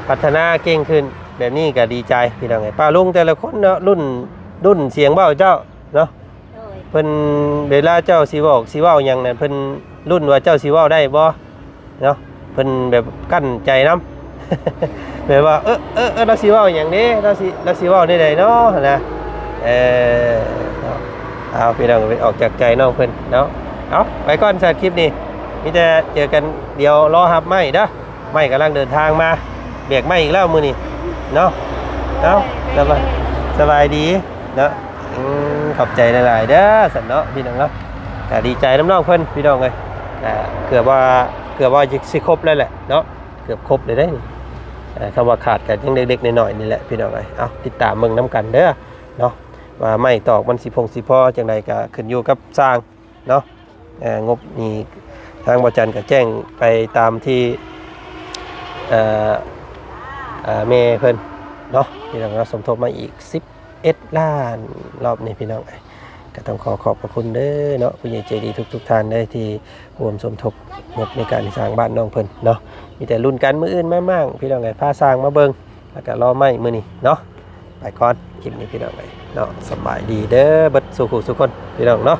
ພັດທະນາເກັ່ງຂຶ້ນແບບນີ້ກໍດີໃຈພີ່ນ້ອງເອີຍ. ປ້າລຸງແຕ່ລະຄົນເນາະ ລຸ້ນ ລຸ້ນສຽງເວົ້າເຈົ້າເນາະ. ໂດຍ ເພິ່ນ ເວລາເຈົ້າຊິເວົ້າ ຊິເວົ້າຫຍັງນັ້ນ ເພິ່ນລຸ້ນວ່າເຈົ້າຊິເວົ້າໄດ້ບໍ່ເນາະ. ເພິ່ນແບບກັ້ນໃຈນຳ ແບບວ່າ ເອີ ເອີ ເອີ ລາວຊິເວົ້າຫຍັງເດ້ ລາວຊິ ລາວຊິເວົ້າແນວໃດເນາະ ຫັ້ນນະ. ເອີ ເນາະ ເອົາ ພີ່ນ້ອງ ເປັນອອກຈາກໃຈນ້ອງເພິ່ນເນາະ. ເອົາ ໄປກ່ອນ ສຳລັບຄລິບນີ້ ມີແຕ່ເຈີກັນ ດຽວລໍຮັບໄມ້ເດີ. ໄມ້ກຳລັງເດີນທາງມາ ແບກໄມ້ອີກແລ້ວມື້ນີ້ເນາະ. ເອົາ ສະບາຍ ສະບາຍດີເນາະ. ອືມ ຂອບໃຈຫຼາຍໆເດີ ຊັ້ນເນາະ ພີ່ນ້ອງເນາະ. ກໍດີໃຈນຳນ້ອງເພິ່ນ ພີ່ນ້ອງເອີຍ. ອ່າ ເກືອບວ່າ ເກືອບວ່າຊິຄົບແລ້ວແຫຼະເນາະ ເກືອບຄົບແລ້ວເດ້ນີ້. ເອີ ຄຳວ່າຂາດກໍຍັງເລັກໆນ້ອຍໆນີ້ແຫຼະ ພີ່ນ້ອງເອີຍ. ເອົາ ຕິດຕາມເບິ່ງນຳກັນເດີເນາະ ວ່າໄມ້ຕອກມັນຊິພົງຊິພໍຈັ່ງໃດ ກໍຂຶ້ນຢູ່ກັບຊ່າງເນາະ. ເອີ ງົບນີ້ທາງບໍ່ຈັນກໍແຈ້ງໄປຕາມທີ່ ເອີ ເອີ ແມ່ເພິ່ນເນາະ ພີ່ນ້ອງເນາະ. ສົມທົບມາອີກສິບເອັດລ້ານ ລອບນີ້ ພີ່ນ້ອງເອີຍ. ກໍຕ້ອງຂໍຂອບພະຄຸນເດີເນາະ ຜູ້ໃຫຍ່ໃຈດີທຸກໆທ່ານເດີ ທີ່ຮ່ວມສົມທົບງົບໃນການສ້າງບ້ານນ້ອງເພິ່ນເນາະ. ມີແຕ່ລຸ້ນກັນ ມື້ອື່ນມາມ້າງ ພີ່ນ້ອງເອີຍ ພາຊ່າງມາເບິ່ງ ແລ້ວກໍລໍໄມ້ມື້ນີ້ເນາະ. ໄປກ່ອນ ຄລິບນີ້ ພີ່ນ້ອງເອີຍເນາະ. ສະບາຍດີເດີ ເບິດສູ່ຜູ້ສູ່ຄົນ ພີ່ນ້ອງເນາະ.